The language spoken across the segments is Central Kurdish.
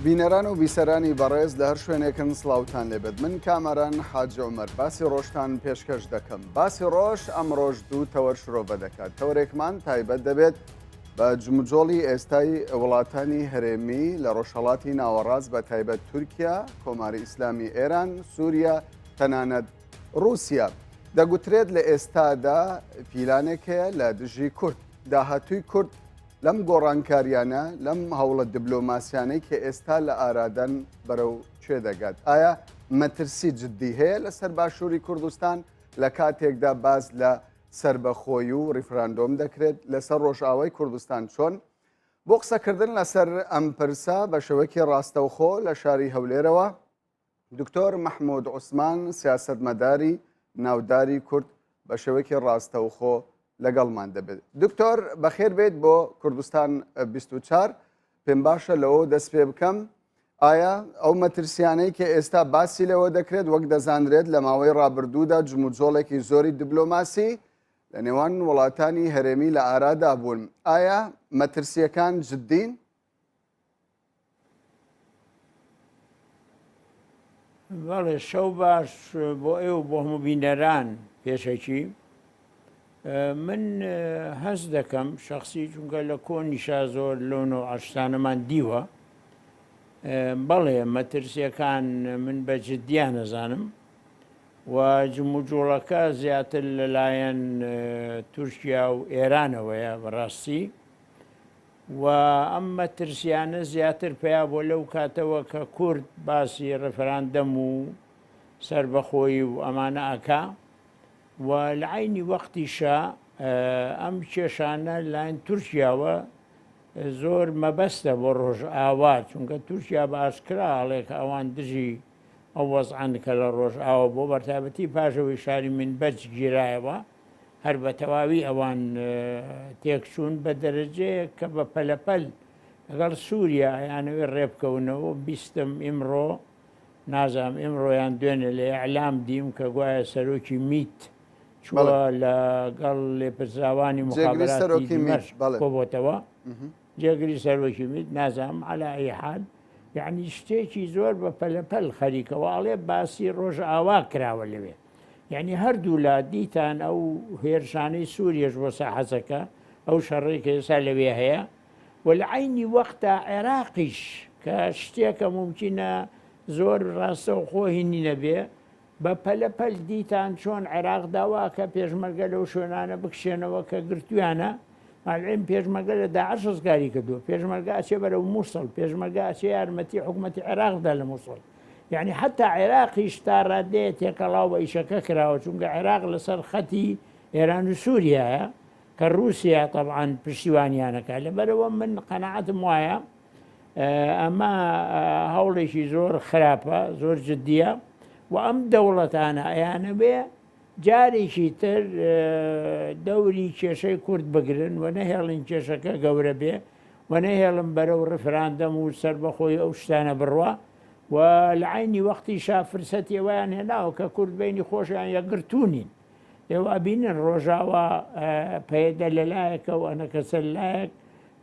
بینەران و بیسەرانی بەڕێز لە هەر شوێنێکن سڵاوتان لێبێت من کامەران حاجی عومەر باسی ڕۆژتان پێشکەش دەکەم باسی ڕۆژ ئەمڕۆژ دوو تەوەر شرۆڤە دەکات تەوەرێکمان تایبەت دەبێت بە جموجۆڵی ئێستای وڵاتانی هەرێمی لە ڕۆژهەڵاتی ناوەڕاست بە تایبەت تورکیا، کۆماری ئیسلامی ئێران، سووریا، تەنانەت ڕووسیا. دەگوترێت لە ئێستادا پیلانێک هەیە لە دژی کورد. داهاتووی کورد لەم گۆڕانکاریانە، لەم هەوڵە دبلۆماسیانەی کە ئێستا لە ئارادان بەرەو کوێ دەگات؟ ئایا مەترسی جددی هەیە لەسەر باشووری کوردستان لە کاتێکدا باس لە سەربەخۆی و ڕیفراندۆم دەکرێت لەسەر ڕۆژئاوای کوردستان چۆن؟ بۆ قسەکردن لەسەر ئەم پرسە بە شێوەیەکی ڕاستەوخۆ لە شاری هەولێرەوە دکتۆر مەحمود عوسمان سیاسەتمەداری ناوداری کورد بە شێوەیەکی ڕاستەوخۆ لەگەڵمان دەبێت. دکتۆر بەخێر بێت بۆ کوردستان 24 پێم باشە لەوە دەست پێ بکەم ئایا ئەو مەترسیانەی کە ئێستا باسی لەوە دەکرێت وەک دەزانرێت لە ماوەی ڕابردوودا جموجۆڵێکی زۆری دبلۆماسی لە نێوان وڵاتانی هەرێمی لە ئارادا بوون ئایا مەترسیەکان جددین؟ بەڵێ شەو باش بۆ ئێوە بۆ هەموو بینەران پێشەکی من هەست دەکەم شخصی چونکە لە کۆنیشا زۆر لەو نەوعە شتانەمان دیوە بەڵێ مەترسیەکان من بە جددیان نەزانم و جموجوڵەکە زیاتر لەلایەن تورکیا و ئێرانەوەیە بەڕاستی و ئەم مەترسیانە زیاتر پیا بۆ لەو کاتەوە کە کورد باسی ڕفراندەم و سربەخۆیی و ئەمانە ئەکا و لە عەینی وەختیشا ئەم کێشانە لایەن تورکیاوە زۆر مەبەستە بۆ ڕۆژئاوا چونکە تورکیا بە ئاشکرا ئەڵێ کە ئەوان دژی ئەو وەزعەن کە لە ڕۆژئاوا بۆ بەتایبەتی پاشەوەی شاری منبەج گیرایەوە هەر بە تەواوی ئەوان تێکچوون بە دەرەجەیەک کە بە پەلەپەل لەگەڵ سووریا ئەیانەوێ ڕێبکەونەوە بیستم ئیمڕۆ نازانم ئیمڕۆ یان دوێنێ لە ئیعلام دیم کە گوایە سەرۆکی میت چووە لە گەڵ لێپرسراوانی مخابراتی دیمەشق کۆبۆتەوە جێگری سەرۆکی میت نازانم عەلا ئەی حال یعنی شتێکی زۆر بە پەلەپەل خەریکەوە ئەڵێ باسی ڕۆژئاوا کراوە لەوێ یعنی هەردوولا دیتان ئەو هێرشانەی سووریەش بۆ ساحەسەکە ئەو شەڕێک کە ئێستا لەوێ هەیە و لە عەینی وەختا عێراقیش کە شتێکە مومکینە زۆر ڕاستەوخۆ هینی نەبێ، بە پەلە پەل دیتان چۆن عێراق داوا کە پێشمەرگە لەو شوێنانە بکشێنەوە کە گرتویانە، مالعلم پێشمەرگە لە داعش ڕزگاری کردووە، پێشمەرگە ئەچێ بەرەو موسڵ، پێشمەرگە ئەچێ یارمەتی حکومەتی عێراق بدا لە موسڵ. یعنی حتا عێراقیش تا ڕادەیە تێکەڵاو بە ئیشەکە کراوە، چونکە عێراق لەسەر خەتی ئێران و سووریایە. کە ڕووسیا تەبعەن پشتیوانیان ئەکات لەبەرئەوە من قەناعەتم وایە ئەمە هەوڵێکی زۆر خراپە زۆر جددیە و ئەم دەوڵەتانە ئەیانەوێ جارێکی تر دەوری کێشەی کورد بگرن و نەهێڵین کێشەکە گەورە بێ و نەهێڵم بەرەو ڕفراندەم و سەربەخۆی ئەو شتانە بڕوا و لە عینی وەختیشا فرسەتی ئەویان هێناوە کە کورد بینی خۆشیان یەکگرتوو نین. ئێوە ئەبینن ڕۆژاوا پەیەدە لە لایەکە و ئەنەکەسە لە لایەک،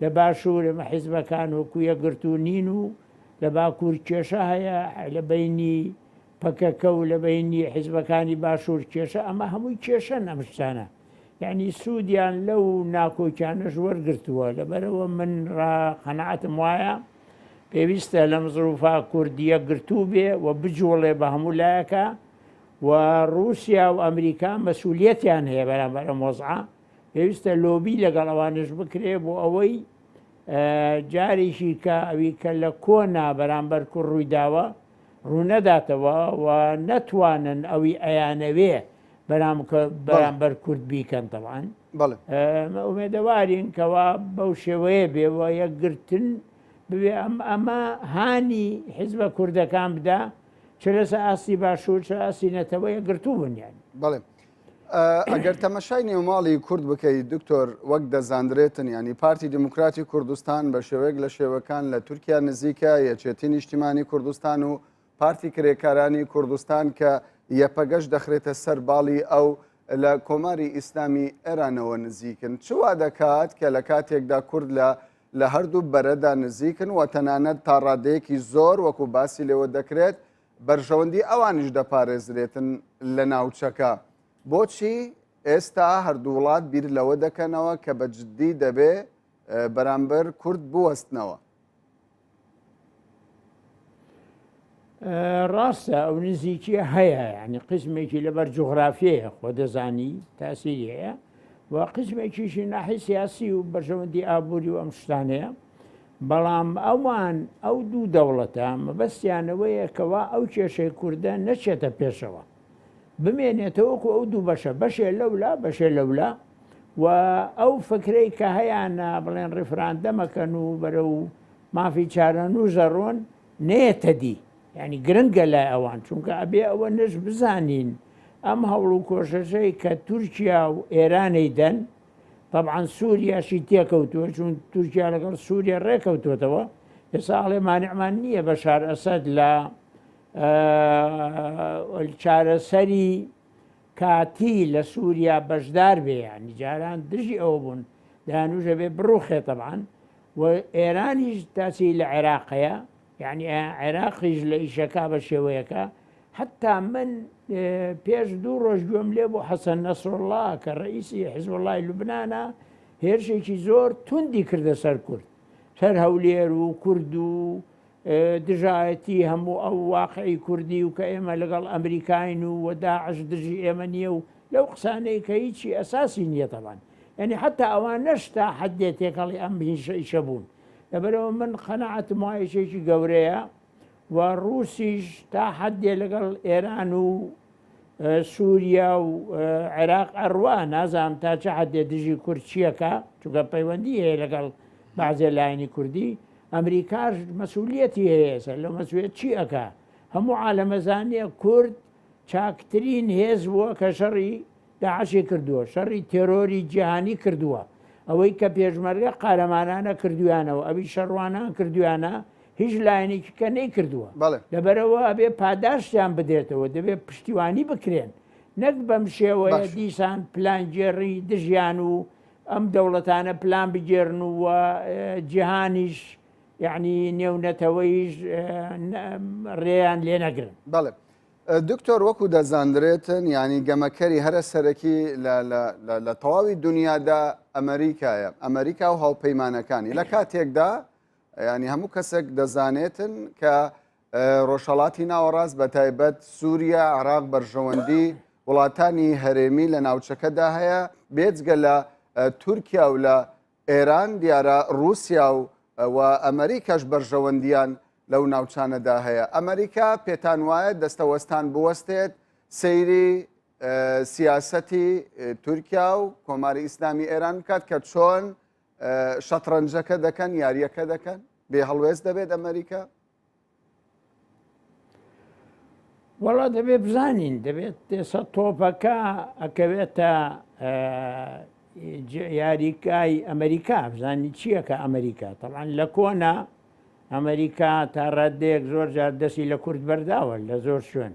لە باشوور ئێمە حیزبەکان وەکوو یەکگرتوو نین و لە باکوور کێشە هەیە لە بەینی پەکەکە و لە بەینی حیزبەکانی باشوور کێشە ئەمە هەمووی کێشەن ئەم شتانە یعنی سوودیان لەو ناکۆکیانەش وەرگرتووە لەبەرەوە من ڕا قەناعەتم وایە پێویستە لەم زروفا کورد یەکگرتوو بێ و بجوڵێ بە هەموو لایەکە و ڕووسیا و ئەمریکا مەسولیەتیان هەیە بەرامبەر ئەم وەزعە، پێویستە لۆبی لەگەڵ ئەوانش بکرێ بۆ ئەوەی جارێکی کە ئەوی کە لە کۆنا بەرامبەر کوڕ ڕووی داوە ڕوونەداتەوە و نەتوانن ئەوی ئەیانەوێ بەرامبەر کورد بیکەن تەوان ئومێدەوارین کەوا بەو شێوەیە بێ و یەکگرتن ببێ ئەم ئەمە هانی حیزبە کوردەکان بدا چ لەسەر ئاستی باشوور چ ئاستی نەتەوە یەکگرتوو بوون یانی. بەڵێ ئەگەر تەمەشای نێوماڵی کورد بکەیت دکتۆر وەک دەزاندرێتن ینی پارتی دیموکراتی کوردستان بە شێوەیەک لە شێوەکان لە تورکیا نزیکە یەکێتی نیشتیمانی کوردستان و پارتی کرێکارانی کوردستان کە یەپەگەش دەخرێتە سەر باڵی ئەو لە کۆماری ئیسلامی ئێرانەوە نزیکن چ وا دەکات کە لە کاتێکدا کورد لە. لە هەردوو بەرەدا نزیکن و تەنانەت تا ڕادەیەکی زۆر وەکو باسی لێوە دەکرێت بەرژەوەندی ئەوانیش دەپارێزرێتن لە ناوچەکە. بۆچی ئێستا هەردوو وڵات بیر لەوە دەکەنەوە کە بە جددی دەبێ بەرامبەر کورد بوەستنەوە؟ ڕاستە ئەو نزیکیە هەیە ینی قسمێکی لەبەر جوغرافیەیە خۆ دەزانی تاسیری هەیە و قسمێکیشی ناحی سیاسی و بەرژەوەندی ئابووری و ئەم شتانەیە بەڵام ئەوان ئەو دوو دەوڵەتە مەبەستیانەوەیە کەوا ئەو کێشەی کوردە نەچێتە پێشەوە بمێنێتەوە وەکو ئەو دوو بەشە بەشێ لەولا بەشێ لەولا و ئەو فکرەی کە هەیانە بڵێن ڕیفراندەمەکەن و بەرەو مافی چارەنووس ئەڕۆن نەیەتە دی یانی گرنگە لای ئەوان چونکە ئەبێ ئەوە نەش بزانین ئەم هەوڵ و کۆشەشەی کە تورکیا و ئێرانەی دەن طبعا سووریاشی تێکەوتووە چون تورکیا لەگەڵ سووریا ڕێکەوتوێتەوە ئێستا ئەڵێ مانعمان نییە بەشار ئەسەد لە چارەسەری کاتی لە سووریا بەشدار بێ ینی جاران دژی ئەوە بوون دانوژە بێ بڕوخێ تەبان و ئێرانیش تاسی لە عێراقەیە یعنی عێراقیش لە ئیشەکە بە شێوەیەکە حتا من پێش دوو ڕۆژ گوێم لێ بۆ حەسەن نەسرڵا کە ڕئیسی حزبوڵای لوبناە هێرشێکی زۆر توندی کردە سەر کورد سەر هەولێر و کورد و دژایەتی هەموو ئەو واقعی کوردی و کە ئێمە لەگەڵ ئەمریکاین و و داعش دژی ئێمە نییە و لەو قسانەی کە هیچی ئەساسی نییە تەبان یعنی حتا ئەوانەش تا حدێ تێکەڵی ئەم هیشە ئیشە بوون لەبەرەوە من قەناعەتم وایە ئیشێکی گەورەیە و ڕووسیش تا حدێ لەگەڵ ئێران و سووریا و عێراق ئەڕوا نازانم تا چه حدێ دژی کورد چیەکە چونکە پەیوەندی هەیە لەگەڵ بەعزێ لایەنی کوردی ئەمریکاش مەسئولیەتی هەیە سەر لەو مەسئولیەت چی ئەکا هەموو عالەمەزانیە کورد چاکترین هێز بووە کە شەڕی داعشی کردووە شەڕی تێرۆری جیهانی کردووە ئەوەی کە پێشمەرگە قارەمانانە کردویانەوە ئەوی شەڕوانان کردویانە هیچ لایەنێکی کە نەی کردووە لەبەرەوە ئەبێ پاداشتیان بدرێتەوە دەبێت پشتیوانی بکرێن نەک بەم شێوەیە دیسان پلانگێڕی دژیان و ئەم دەوڵەتانە پلان بگێرن و جیهانیش یعنی نێونەتەوەیش ڕێیان لێ نەگرن. بەڵێ دکتۆر وەکو دەزاندرێتن یعنی گەمەکەری هەرە سەرەکی لە تەواوی دنیادا ئەمریکایە ئەمریکا و هاوپەیمانەکانی لە کاتێکدا ینی هەموو کەسێک دەزانێتن کە ڕۆژهەڵاتی ناوەڕاست بە تایبەت سووریا، عێراق بەرژەوەندی وڵاتانی هەرێمی لە ناوچەکەدا هەیە، بێجگە لە تورکیا و لە ئێران دیارە ڕووسیا و و ئەمریکاش بەرژەوەندیان لەو ناوچانەدا هەیە. ئەمریکا پێتان وایە دەستەوەستان بوەستێت سەیری سیاسەتی تورکیا و کۆماری ئیسلامی ئێران بکات کە چۆن شەتڕەنجەکە دەکەن یاریەکە دەکەن بێ هەڵوێست دەبێت ئەمریکا؟ وەڵا دەبێت بزانین دەبێت ئێستا تۆپەکە ئەکەوێتە یاریکای ئەمریکا بزانین چییەکە ئەمریکا تەڵان لە کۆنا ئەمریکا تا ڕادەیەک زۆر جار دەستی لە کورد بەرداوە لە زۆر شوێن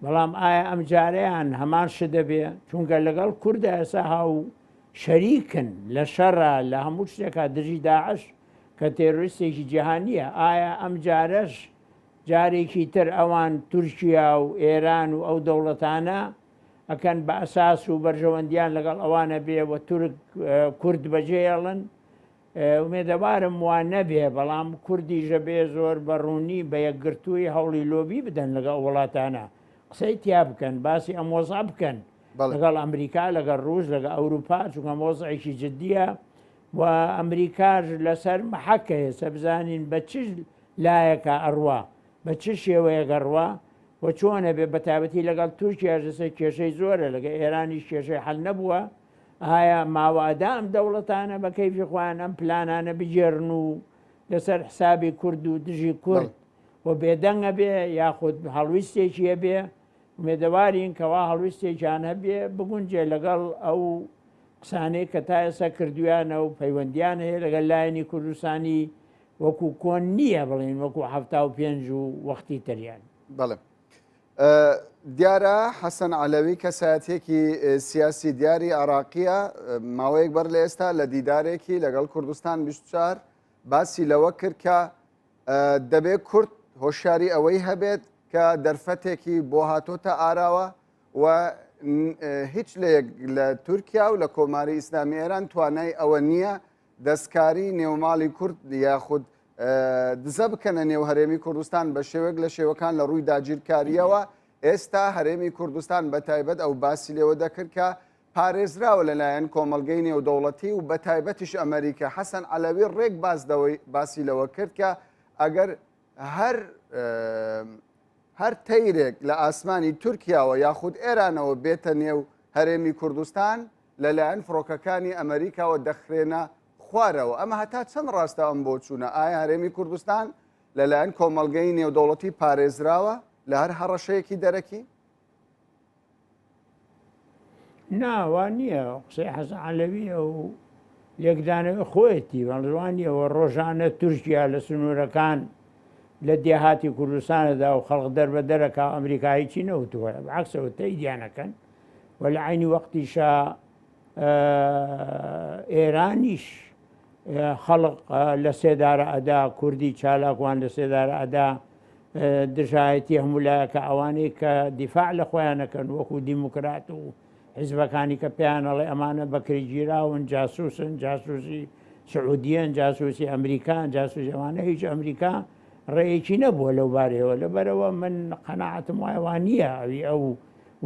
بەڵام ئایا ئەم جارەیان هەمان شت دەبێ چونکە لەگەڵ کوردە ئێستا هاو شەریکن لە شەڕە لە هەموو شتێکا دژی داعش کە تێرۆریستێکی جیهانییە، ئایا ئەم جارەش جارێکی تر ئەوان تورکیا و ئێران و ئەو دەوڵەتانە ئەکەن بە ئەساس و بەرژەوەندیان لەگەڵ ئەوانە بێ و تورک کورد بەجێیەڵن؟ ئومێدەوارم وا نەبێ، بەڵام کوردیش ئەبێ زۆر بە ڕوونی بە یەکگرتوویی هەوڵی لۆبی بدەن لەگەڵ ئەو وڵاتانە قسەی تیا بکەن، باسی ئەم وەزعە بکەن لەگەڵ ئەمریکا، لەگەڵ ڕووس، لەگەڵ ئەوروپا، چونکە ئەم وەزعێکی جدییە. و ئەمریکاش لەسەر مەحەکە ئێستا بزانین بە چ لایەکا ئەڕوا بە چ شێوەیەک ئەڕوا و چۆن ئەبێ بە تایبەتی لەگەڵ تورکیاش ئێستا کێشەی زۆرە لەگە ئێرانیش کێشەی حەل نەبووە ئایا ماوە ئەدا ئەم دەوڵەتانە بە کەیفی خۆیان ئەم پلانانە بگێڕن و لەسەر حسابی کورد و دژی کورد و بێدەنگ ئەبێ یاخود هەڵویستێکی هەبێ ئومێدەوارین کەوا هەڵویستێکیان هەبێ بگونجێ لەگەڵ ئەو قسانەی کە تا ئێستا کردویانە و پەیوەندیان هەیە لەگەڵ لایەنی کوردستانی وەکو کۆن نییە بڵێین وەکو 75 و وەختی تریان. بەڵێ دیارە حەسەن عەلەوی کەسایەتیەکی سیاسی دیاری عراقیە ماوەیەک بەر لە ئێستا لە دیدارێکی لەگەڵ کوردستان 24. باسی لەوە کرد کە دەبێت کورد هۆشیاری ئەوەی هەبێت کە دەرفەتێکی بۆ هاتۆتە ئاراوە و هیچ لە یەک لە تورکیا و لە کۆماری ئیسلامی ئێران توانای ئەوە نییە دەستکاری نێوماڵی کورد یاخود دزە بکەنە نێو هەرێمی کوردستان بە شێوەیەک لە شێوەکان لە ڕووی داگیرکارییەوە ئێستا هەرێمی کوردستان بە تایبەت ئەو باسی لێوە دەکرد کە پارێزراوە لەلایەن کۆمەڵگەی نێودەوڵەتی و بە تایبەتیش ئەمریکا. حەسەن عەلەوی ڕێک باس لەوەی باسی لەوە کرد کە ئەگەر هەر هەر تەیرێک لە ئاسمانی تورکیاوە یاخود ئێرانەوە بێتە نێو هەرێمی کوردستان لەلایەن فڕۆکەکانی ئەمریکاوە دەخرێنە خوارەوە. ئەمە هەتا چەند ڕاستە ئەم بۆچوونە؟ ئایا هەرێمی کوردستان لەلایەن کۆمەڵگەی نێودەوڵەتی پارێزراوە لە هەر هەڕەشەیەکی دەرەکی؟ نا وا نییە قسەی حەسەن عەلەوی ئەو لێکدانەوەی خۆیەتی بەڵێ نییە و ڕۆژانە تورکیا لە سنوورەکان لە دێهاتی کوردستانەدا و خەڵق دەربەدەرەکە ئەمریکا هیچی نەوتووە عکسەوە تەیدیانەکەن و لە عینی وەختیشا ئێرانیش خەڵق لە سێدارە ئەدا کوردی چالاکوان لە سێدارە ئەدا دژایەتی هەموو لایەکە ئەوانەی کە دیفاع لە خۆیان ئەکەن وەکو دیموکرات و حیزبەکانی کە پێیان ئەڵێ ئەمانە بەکرێگیراون جاسوسن جاسوسی سعودیەن جاسوسی ئەمریکان جاسوسی ئەوانە هیچ ئەمریکا ڕێیەکی نەبووە لەو بارەیەوە لەبەرەوە من قەناعەتم وایە وا نییە ئەوی ئەو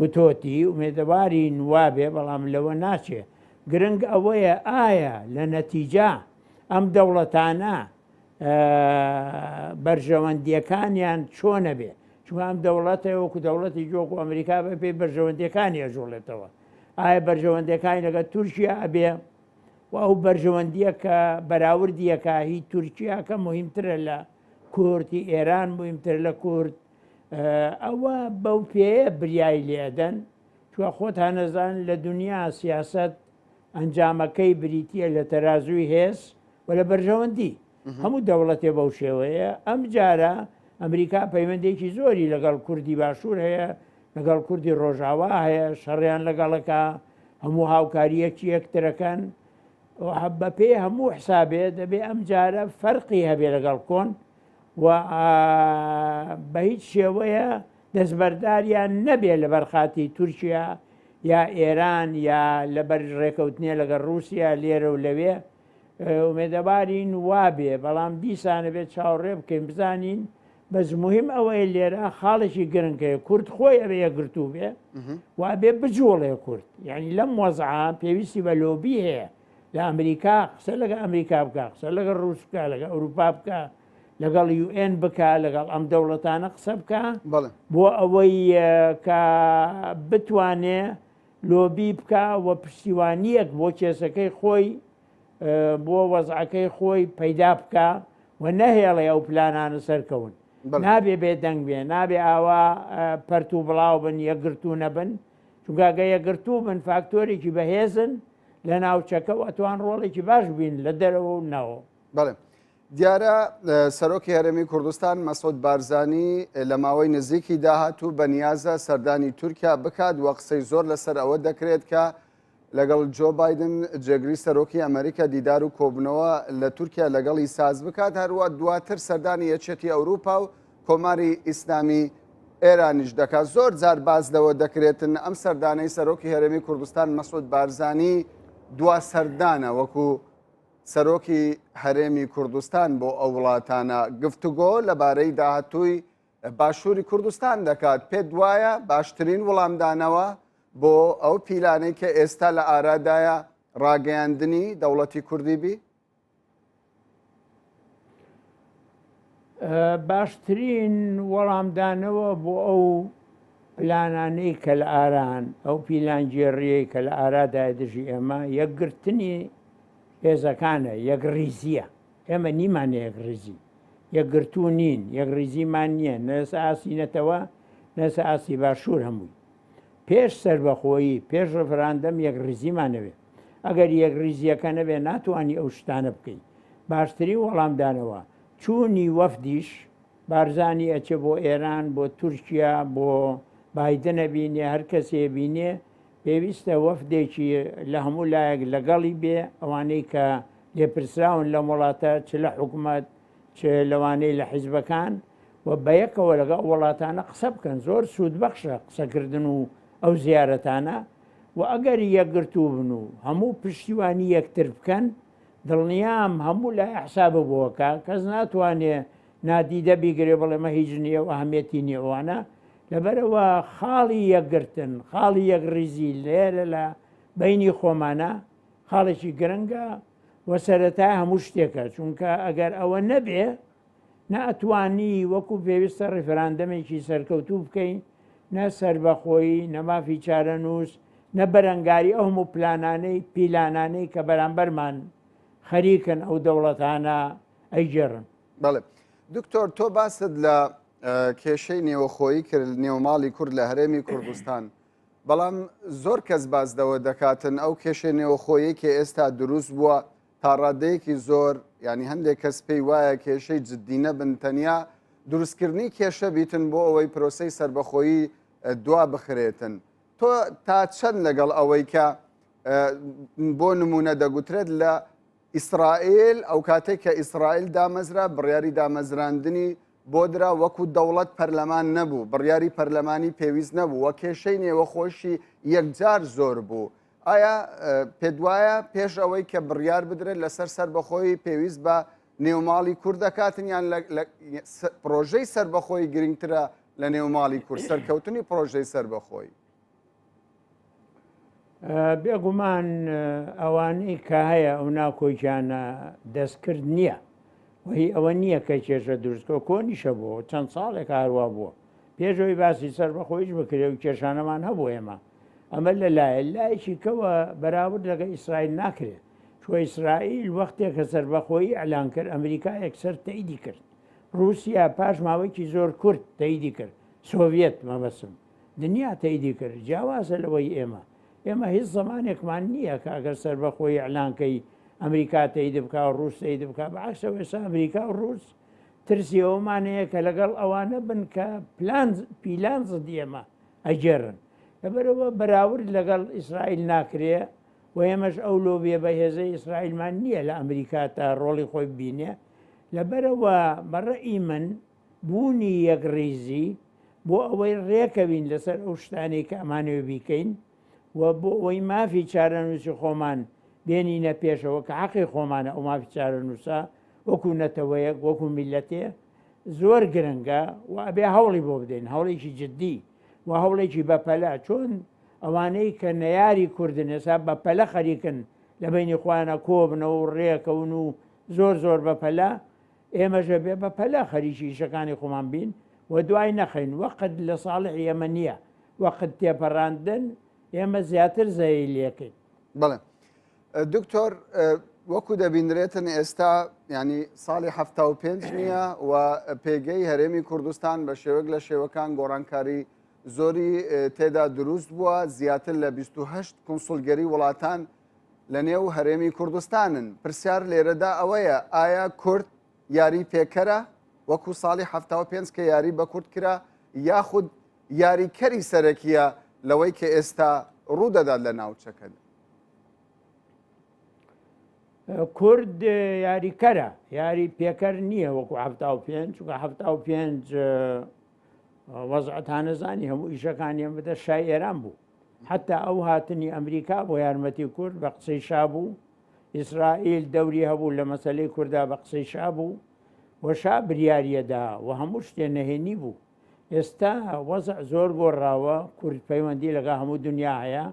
وتۆتی ئومێدەوارین وابێ بەڵام لەوە ناچێ گرنگ ئەوەیە ئایا لە نەتیجە ئەم دەوڵەتانە بەرژەوەندیەکانیان چۆنە بێ چونکە ئەم دەوڵەتە وەکو دەوڵەتی جۆک و ئەمریکا بە پێی بەرژەوەندیەکانی ئەجوڵێتەوە ئایا بەرژەوەندەکانی لەگە تورکیا ئەبێ و ئەو بەرژەوەندیە کە بەراوردیەکە هی تورکیا کە مهمترە لە کورتی ئێران مهمتر لە کورد ئەوە بەو پێیە بریای لێدەن چوە خۆتان نەزان لە دنیا سیاست ئەنجامەکەی بریتە لە تەرازووی هێز و لە بەرژەوەندی هەموو دەوڵەتێ بەو شێوەیە ئەم جارە ئەمریکا پەیوەندێکی زۆری لەگەڵ کوردی باشوور هەیە لەگەڵ کوردی ڕۆژاوا هەیە شەڕیان لەگەڵەکە هەموو هاوکاریەکی یەکترەکەن بەپێ هەموو حسابێ دەبێ ئەم جارە فەرقی هەبێ لەگەڵ کۆن و بە هیچ شێوەیە دەستبەرداریان نەبێ لەبەر خاتی تورکیا یا ئێران یا لەبەر ڕێکەوتنێ لەگەڵ رووسیا لێرە و لەوێ ئومێدەوارین وابێ بەڵام دیسانە بێت چاوەڕێ بکەین بزانین بەس مهم ئەوەیە لێرە خاڵێکی گرنگ هەیە کورد خۆی ئەبێ یەکگرتوو بێ و ئەبێ بجوڵێ کورد یعنی لەم وەزعە پێویستی بە لۆبی هەیە لە ئەمریکا قسە لەگە ئەمریکا بکە قسە لەگە ڕوس بکە لەگە ئەوروپا بکە لەگەڵ UN بکە لەگەڵ ئەم دەوڵەتانە قسە بکە بۆ ئەوەی کە بتوانێ لۆبی بکا و پشتیوانییەک بۆ کێسەکەی خۆی بۆ وەزعەکەی خۆی پەیدا بکا و نەهێڵێ ئەو پلانانە سەرکەون. نابێ بێدەنگ بێ، نابێ ئاوا پەرت و بڵاو بن، یەکگرتوو نەبن، چونکە ئەگەر یەکگرتوو بن فاکتۆرێکی بەهێزن لە ناوچەکە و ئەتوان ڕۆڵێکی باش بین لە دەرەوە و ناوەوە. بەڵێ. دیارە سەرۆکی هەرێمی کوردستان مەسعود بارزانی لە ماوەی نزیکی داهاتوو بەنیازە سەردانی تورکیا بکات و قسەی زۆر لەسەر ئەوە دەکرێت کە لەگەڵ جۆ بایدن جێگری سەرۆکی ئەمریکا دیدار و کۆبنەوە لە تورکیا لەگەڵی ساز بکات هەروە دواتر سەردانی یەکێتی ئەوروپا و کۆماری ئیسلامی ئێرانیش دەکات زۆر جار باز لەوە دەکرێتن ئەم سەردانەی سەرۆکی هەرێمی کوردستان مەسعود بارزانی دوا سەردانە وەکو سەرۆکی هەرێمی کوردستان بۆ ئەو وڵاتانە گفتوگۆ لەبارەی داهاتووی باشووری کوردستان دەکات، پێت وایە باشترین وڵامدانەوە بۆ ئەو پیلانەی کە ئێستا لە ئارادایە ڕاگەیاندنی دەوڵەتی کوردی بی؟ باشترین وەڵامدانەوە بۆ ئەو پلانانەی کە لە ئاران، ئەو پیلانگێڕییەی کە لە ئارادایە دژی ئێمە، یەکگرتنی هێزەکانە، یەکڕیزییە. ئێمە نیمانە یەکڕیزی، یەکگرتوو نین، یەکڕیزیمان نییە، نە لەسەر ئاستی نەتەوە، نە لەسەر ئاستی باشوور هەمووی. پێش سەربەخۆیی، پێش ڕفراندەم یەکڕیزیمان نەبێ. ئەگەر یەکڕیزییەکە نەبێ ناتوانی ئەو شتانە بکەی. باشترین وەڵامدانەوە، چوونی وەفدیش، بارزانی ئەچێ بۆ ئێران، بۆ تورکیا، بۆ بایدن ئەبینێ، هەر کەسێ ئەبینێ، پێویستە وەفدێکی لە هەموو لایەک لەگەڵی بێ، ئەوانەی کە لێپرسراون لەم وڵاتە چ لە حکومەت چ لەوانەی لە حیزبەکان و بەیەکەوە لەگەڵ ئەو وڵاتانە قسە بکەن زۆر سوودبەخشە قسەکردن و ئەو زیارەتانە و ئەگەر یەکگرتوو بن و هەموو پشتیوانی یەکتر بکەن دڵنیام هەموو لای حسابە بۆکە کەس ناتوانێ نادیدە بیگرێ بڵێ مە هیچ نییە و ئەهمیەتی نییە ئەوانە لەبەرئەوە خاڵی یەکگرتن خاڵی یەکڕیزی لێرە لە بەینی خۆمانە خاڵێکی گرنگە و سەرەتای هەموو شتێکە چونکە ئەگەر ئەوە نەبێ نە ئەتوانی وەکو پێویستە ڕیفراندەمێکی سەرکەوتوو بکەین نە سەربەخۆیی نە مافی چارەنووس نە بەرەنگاری ئەو هەموو پلانانەی پیلانانەی کە بەرامبەرمان خەریکن ئەو دەوڵەتانە ئەیگێڕن. بەڵێ دکتۆر تۆ باست لە کێشەی نێوەخۆیی کرد نێوماڵی کورد لە هەرێمی کوردستان بەڵام زۆر کەس باس لەوە دەکاتن ئەو کێشەی نێوەخۆیی کە ئێستا دروست بووە تا ڕادەیەکی زۆر ینی هەندێک کەس پێی وایە کێشەی جددی نەبن تەنیا دروستکردنی کێشە بیتن بۆ ئەوەی پرۆسەی سربەخۆیی دوا بخرێتن تۆ تا چەند لەگەڵ ئەوەی کە بۆ نمونە دەگوترێت لە ئیسرائیل ئەوکاتەی کە ئیسرائیل دامەزرا بڕیاری دامەزراندنی بۆ درا وەکو دەوڵەت پەرلەمان نەبوو بڕیاری پەرلەمانی پێویست نەبوو وە کێشەی نێوەخۆشی یەکجار زۆر بوو ئایا پێدوایە پێش ئەوەی کە بڕیار بدرێت لەسەر سەربەخۆیی پێویست بە نێوماڵی کورد دەکاتن یان پرۆژەی سەربەخۆی گرنگترە لە نێوماڵی کورد سەرکەوتنی پرۆژەی سەربەخۆی؟ بێگومان ئەوانەی کە هەیە ئەو ناکۆکیانە دەستکرد نییە و هی ئەوە نییە کە کێشە دروستکە کۆنیشە بۆ چەند ساڵێک هەروا بووە پێشەوەی باسی سەر بەخۆیش بکرێ و کێشانەمان هەبوو ئێمە ئەمە لەلایە لایەکی کەوە بەراورد لەگە ئیسرائیل ناکرێت چوە ئیسرائیل وەختێک کە سەربەخۆیی ئەلان کرد ئەمریکا یەکسەر تەئیدی کرد رووسیا پاش ماوەیەکی زۆر کورت تەئیدی کرد سۆڤیەت مەبەسم دنیا تەیدی کرد جیاوازە لەوەی ئێمە ئێمە هیچ زەمانێکمان نییە کە ئەگەر سەربەخۆی ئیعلان کەی ئەمریکا تەید بکا و ڕووس تەید بکا بەعکسەوە ئێستا ئەمریکا و ڕووس ترسی ئەومان هەیە کە لەگەڵ ئەوانە بن کە پلان پیلان زدی ئێمە ئەگێڕن لەبەرەوە بەراورد لەگەڵ ئیسرائیل ناکرێ و ئێمەش ئەو لۆبیە بەهێزەی ئیسرائیلمان نییە لە ئەمریکا تا ڕۆڵی خۆی ببینێ لەبەرەوە بەڕەئی من بوونی یەکڕیزی بۆ ئەوەی ڕێکەوین لەسەر ئەو شتانەی کە ئەمانەوێ بیکەین و بۆ ئەوەی مافی چارەنووسی خۆمان بێنینە پێشەوە کە حەقی خۆمانە ئەو مافی چارەنووسە وەکو نەتەوەیەک وەکو میلەتێ زۆر گرنگە و ئەبێ هەوڵی بۆ بدەین هەوڵێکی جددی و هەوڵێکی بەپەلە چۆن ئەوانەی کە نەیاری کوردن ئێستا بەپەلە خەریکن لە بینی خۆیانە کۆبنەوە و ڕێکەون و زۆر زۆر بەپەلە ئێمەش ئەبێ بە پەلە خەریکی ئیشەکانی خۆمان بین و دوای نەخەین، وەقت لە ساڵحی ئێمە نییە، وەقت تێپەڕاندن ئێمە زیاتر زەرەری لێکەین. بەڵێ دکتۆر وەکو دەبینرێتن ئێستا ینی ساڵی 75 نییە و پێگەی هەرێمی کوردستان بە شێوەک لە شێوەکان گۆڕانکاری زۆری تێدا دروست بووە زیاتر لە 28 کنسولگەری وڵاتان لە نێو هەرێمی کوردستانن. پرسیار لێرەدا ئەوەیە ئایا کورد یاری پێکەرە وەکو ساڵی 75 کە یاری بە کورد کرا یاخود یاریکەری سەرەکیە لەوەی کە ئێستا ڕوودەدات لە ناوچەکەدا؟ کورد یاریکەرە یاری پێکەر نییە وەکو 75 چونکە 75 وەزعتانە زانی هەموو ئیشەکانیان بدە شای ئێران بوو حەتا ئەو هاتنی ئەمریکا بۆ یارمەتی کورد بە قسەی شا بوو، ئیسرائیل دەوری هەبوو لە مەسەلەی کوردا بە قسەی شا بوو و شا بریاریەدا و هەموو شتێ نەهێنی بوو. ئێستا وەزع زۆر گۆڕاوە، کورد پەیوەندی لەگەڵ هەموو دنیا هەیە،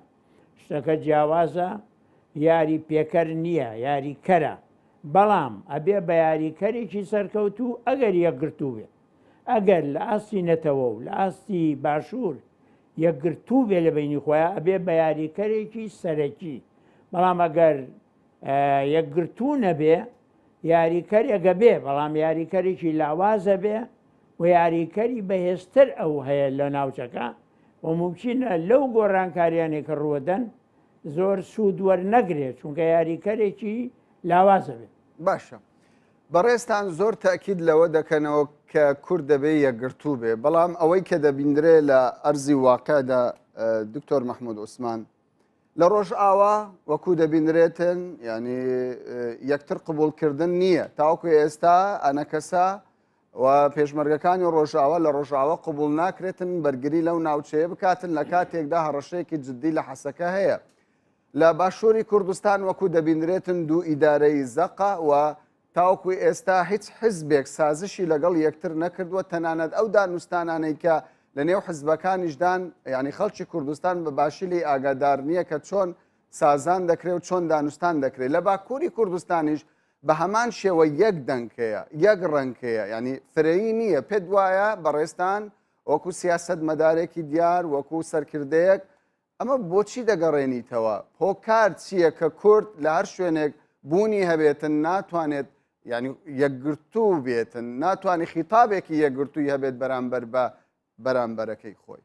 شتەکە جیاوازە، یاری پێکەر نییە، یاری کەرە، بەڵام ئەبێ بە یاریکەرێکی سەرکەوتوو ئەگەر یەکگرتوو بێت. ئەگەر لە ئاستی نەتەوە و لە ئاستی باشوور یەکگرتوو بێ لە بەینی خۆیان ئەبێ بە یاریکەرێکی سەرەکی بەڵام ئەگەر یەکگرتوو نەبێ یاریکەرێکە بێ بەڵام یاریکەرێکی لاوازە بێ و یاریکەری بەهێزتر ئەو هەیە لە ناوچەکە و ممکنە لەو گۆڕانکاریانێک کە ڕوەدەن زۆر سوود وەرنەگرێت چونکە یاریکەرێکی لاوازە بێت. باشە بەڕێزتان زۆر تەئکید لەوە دەکەنەوە کە کورد دەبێ یەکگرتوو بێ، بەڵام ئەوەی کە دەبیندرێ لە ئەرزی واقعدا دکتۆر مەحمود عوسمان، لە ڕۆژئاوا وەکو دەبینرێتن یعنی یەکتر قبوڵکردن نییە تاوەکو ئێستا ئەنەکەسە و پێشمەرگەکانی ڕۆژئاوا لە ڕۆژئاوا قبوڵ ناکرێتن بەرگری لەو ناوچەیە بکاتن لە کاتێکدا هەڕەشەیەکی جددی لە حەسەکە هەیە. لە باشووری کوردستان وەکو دەبینرێتن دوو ئیدارەی زەقە و تاوەکو ئێستا هیچ حزبێک سازشی لەگەڵ یەکتر نەکردووە تەنانەت ئەو دانوستانانەی کە لە نێو حزبەکانیشدان یعنی خەڵکی کوردستان بە باشی لێی ئاگادار نییە کە چۆن سازان دەکرێت و چۆن دانوستان دەکرێت لە باکووری کوردستانیش بە هەمان شێوە یەک دەنگ هەیە یەک ڕەنگ هەیە یعنی فرەیی نییە پێت وایە بەڕێزتان وەکو سیاست مەدارێکی دیار وەکو سەرکردەیەک ئەمە بۆچی دەگەڕێنیتەوە هۆکار چییە کە کورد لە هەر شوێنێک بوونی هەبێتن ناتوانێت یعنی یەکگرتوو بێتن ناتوانێت خیتابێکی یەکگرتووی هەبێت بەرامبەر بە بەرامبەرەکەی خۆی.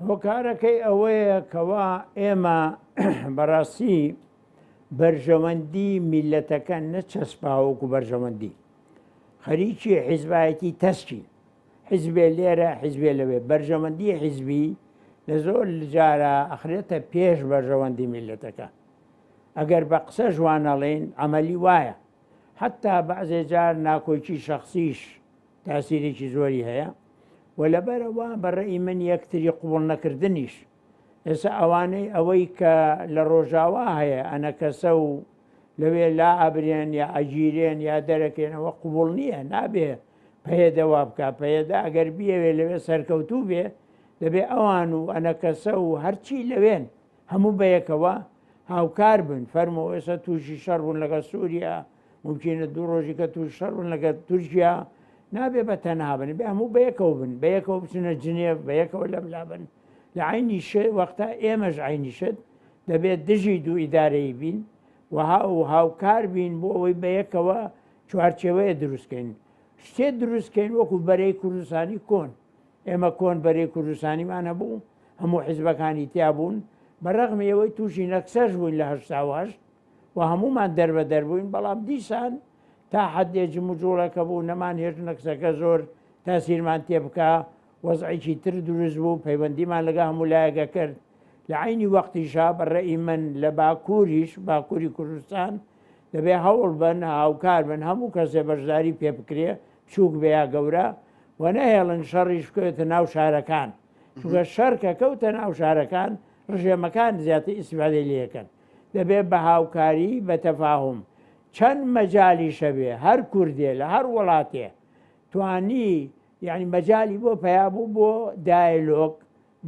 هۆکارەکەی ئەوەیە کەوا ئێمە بەڕاستی بەرژەوەندی میلەتەکە نەچەسپاوە وەکو بەرژەوەندی خەریکی حیزبایەتی تەسکین حیزبێ لێرە حیزبێ لەوێ بەرژەوەندی حیزبی لە زۆر جارە ئەخرێتە پێش بەرژەوەندی میلەتەکە ئەگەر بە قسە ژوانەڵێن عملی وایە حەتتا بەعزێ جار ناکۆکی شەخسیش تاسیرێکی زۆری هەیە و لەبەرئەوە بە ڕەئی من یەکتری قبوڵ نەکردنیش ئێستا ئەوانەی ئەوەی کە لە ڕۆژاوا هەیە ئەنەکەسە و لەوێ لا ئەبرێن یا ئەگیرێن یا دەرەکێنەوە قبوڵ نییە نابێ پەیەدە وا بکە پەیەدە ئەگەر بیەوێ لەوێ سەرکەوتوو بێ دەبێ ئەوان و ئەنەکەسە و هەرچی لەوێن هەموو بەیەکەوە هاوکار بن فەرموو ئێستا تووشی شەڕ بوون لەگەڵ سووریا ممکنە دوو ڕۆژی کە تووش شەڕ بوون لەگەڵ تورکیا نابێ بە تەنها بن بێ هەموو بەیەکەوە بن بەیەکەوە بچنە جنێف بەیەکەوە لەم لا بن لە عینی شت وەختە ئێمەش عینی شت دەبێت دژی دوو ئیدارەیی بین و و هاوکار بین بۆ ئەوەی بەیەکەوە چوارچێوەیە دروستکەین شتێ دروستکەین وەکو بەرەی کوردستانی کۆن ئێمە کۆن بەرەی کوردستانیمان هەبوو، هەموو حیزبەکانی تیا بوون، بە رەغمی ئەوەی تووشی نەکسەش بووین لە 88 و هەموومان دەربەدەر بووین، بەڵام دیسان تا حەدێ جموجوڵێک هەبوو، نەمانهێشت نەکسەکە زۆر تاسیرمان تێ بکا، وەزعێکی تر دروست بوو، پەیوەندیمان لەگەڵ هەموو لایەک ئەکرد. لە عەینی وەختیشا بە رەئی من لە باکووریش، باکووری کوردستان، دەبێ هەوڵ بەن، هاوکار بن، هەموو کەسێ بەشداری پێ بکرێ، بچووک بێ یا گەورە، و نەهێڵن شەڕیش بکەوێتە ناو شارەکان چونکە شەڕ کە کەوتە ناو شارەکان ڕژێمەکان زیاتر ئیسیفادەی لێکەن دەبێت بە هاوکاری بە تەفاهم چەند مەجالی شەبێ هەر کوردێ لە هەر وڵاتێ توانی یعنی مەجالی بۆ پیا بوو بۆ دایلۆگ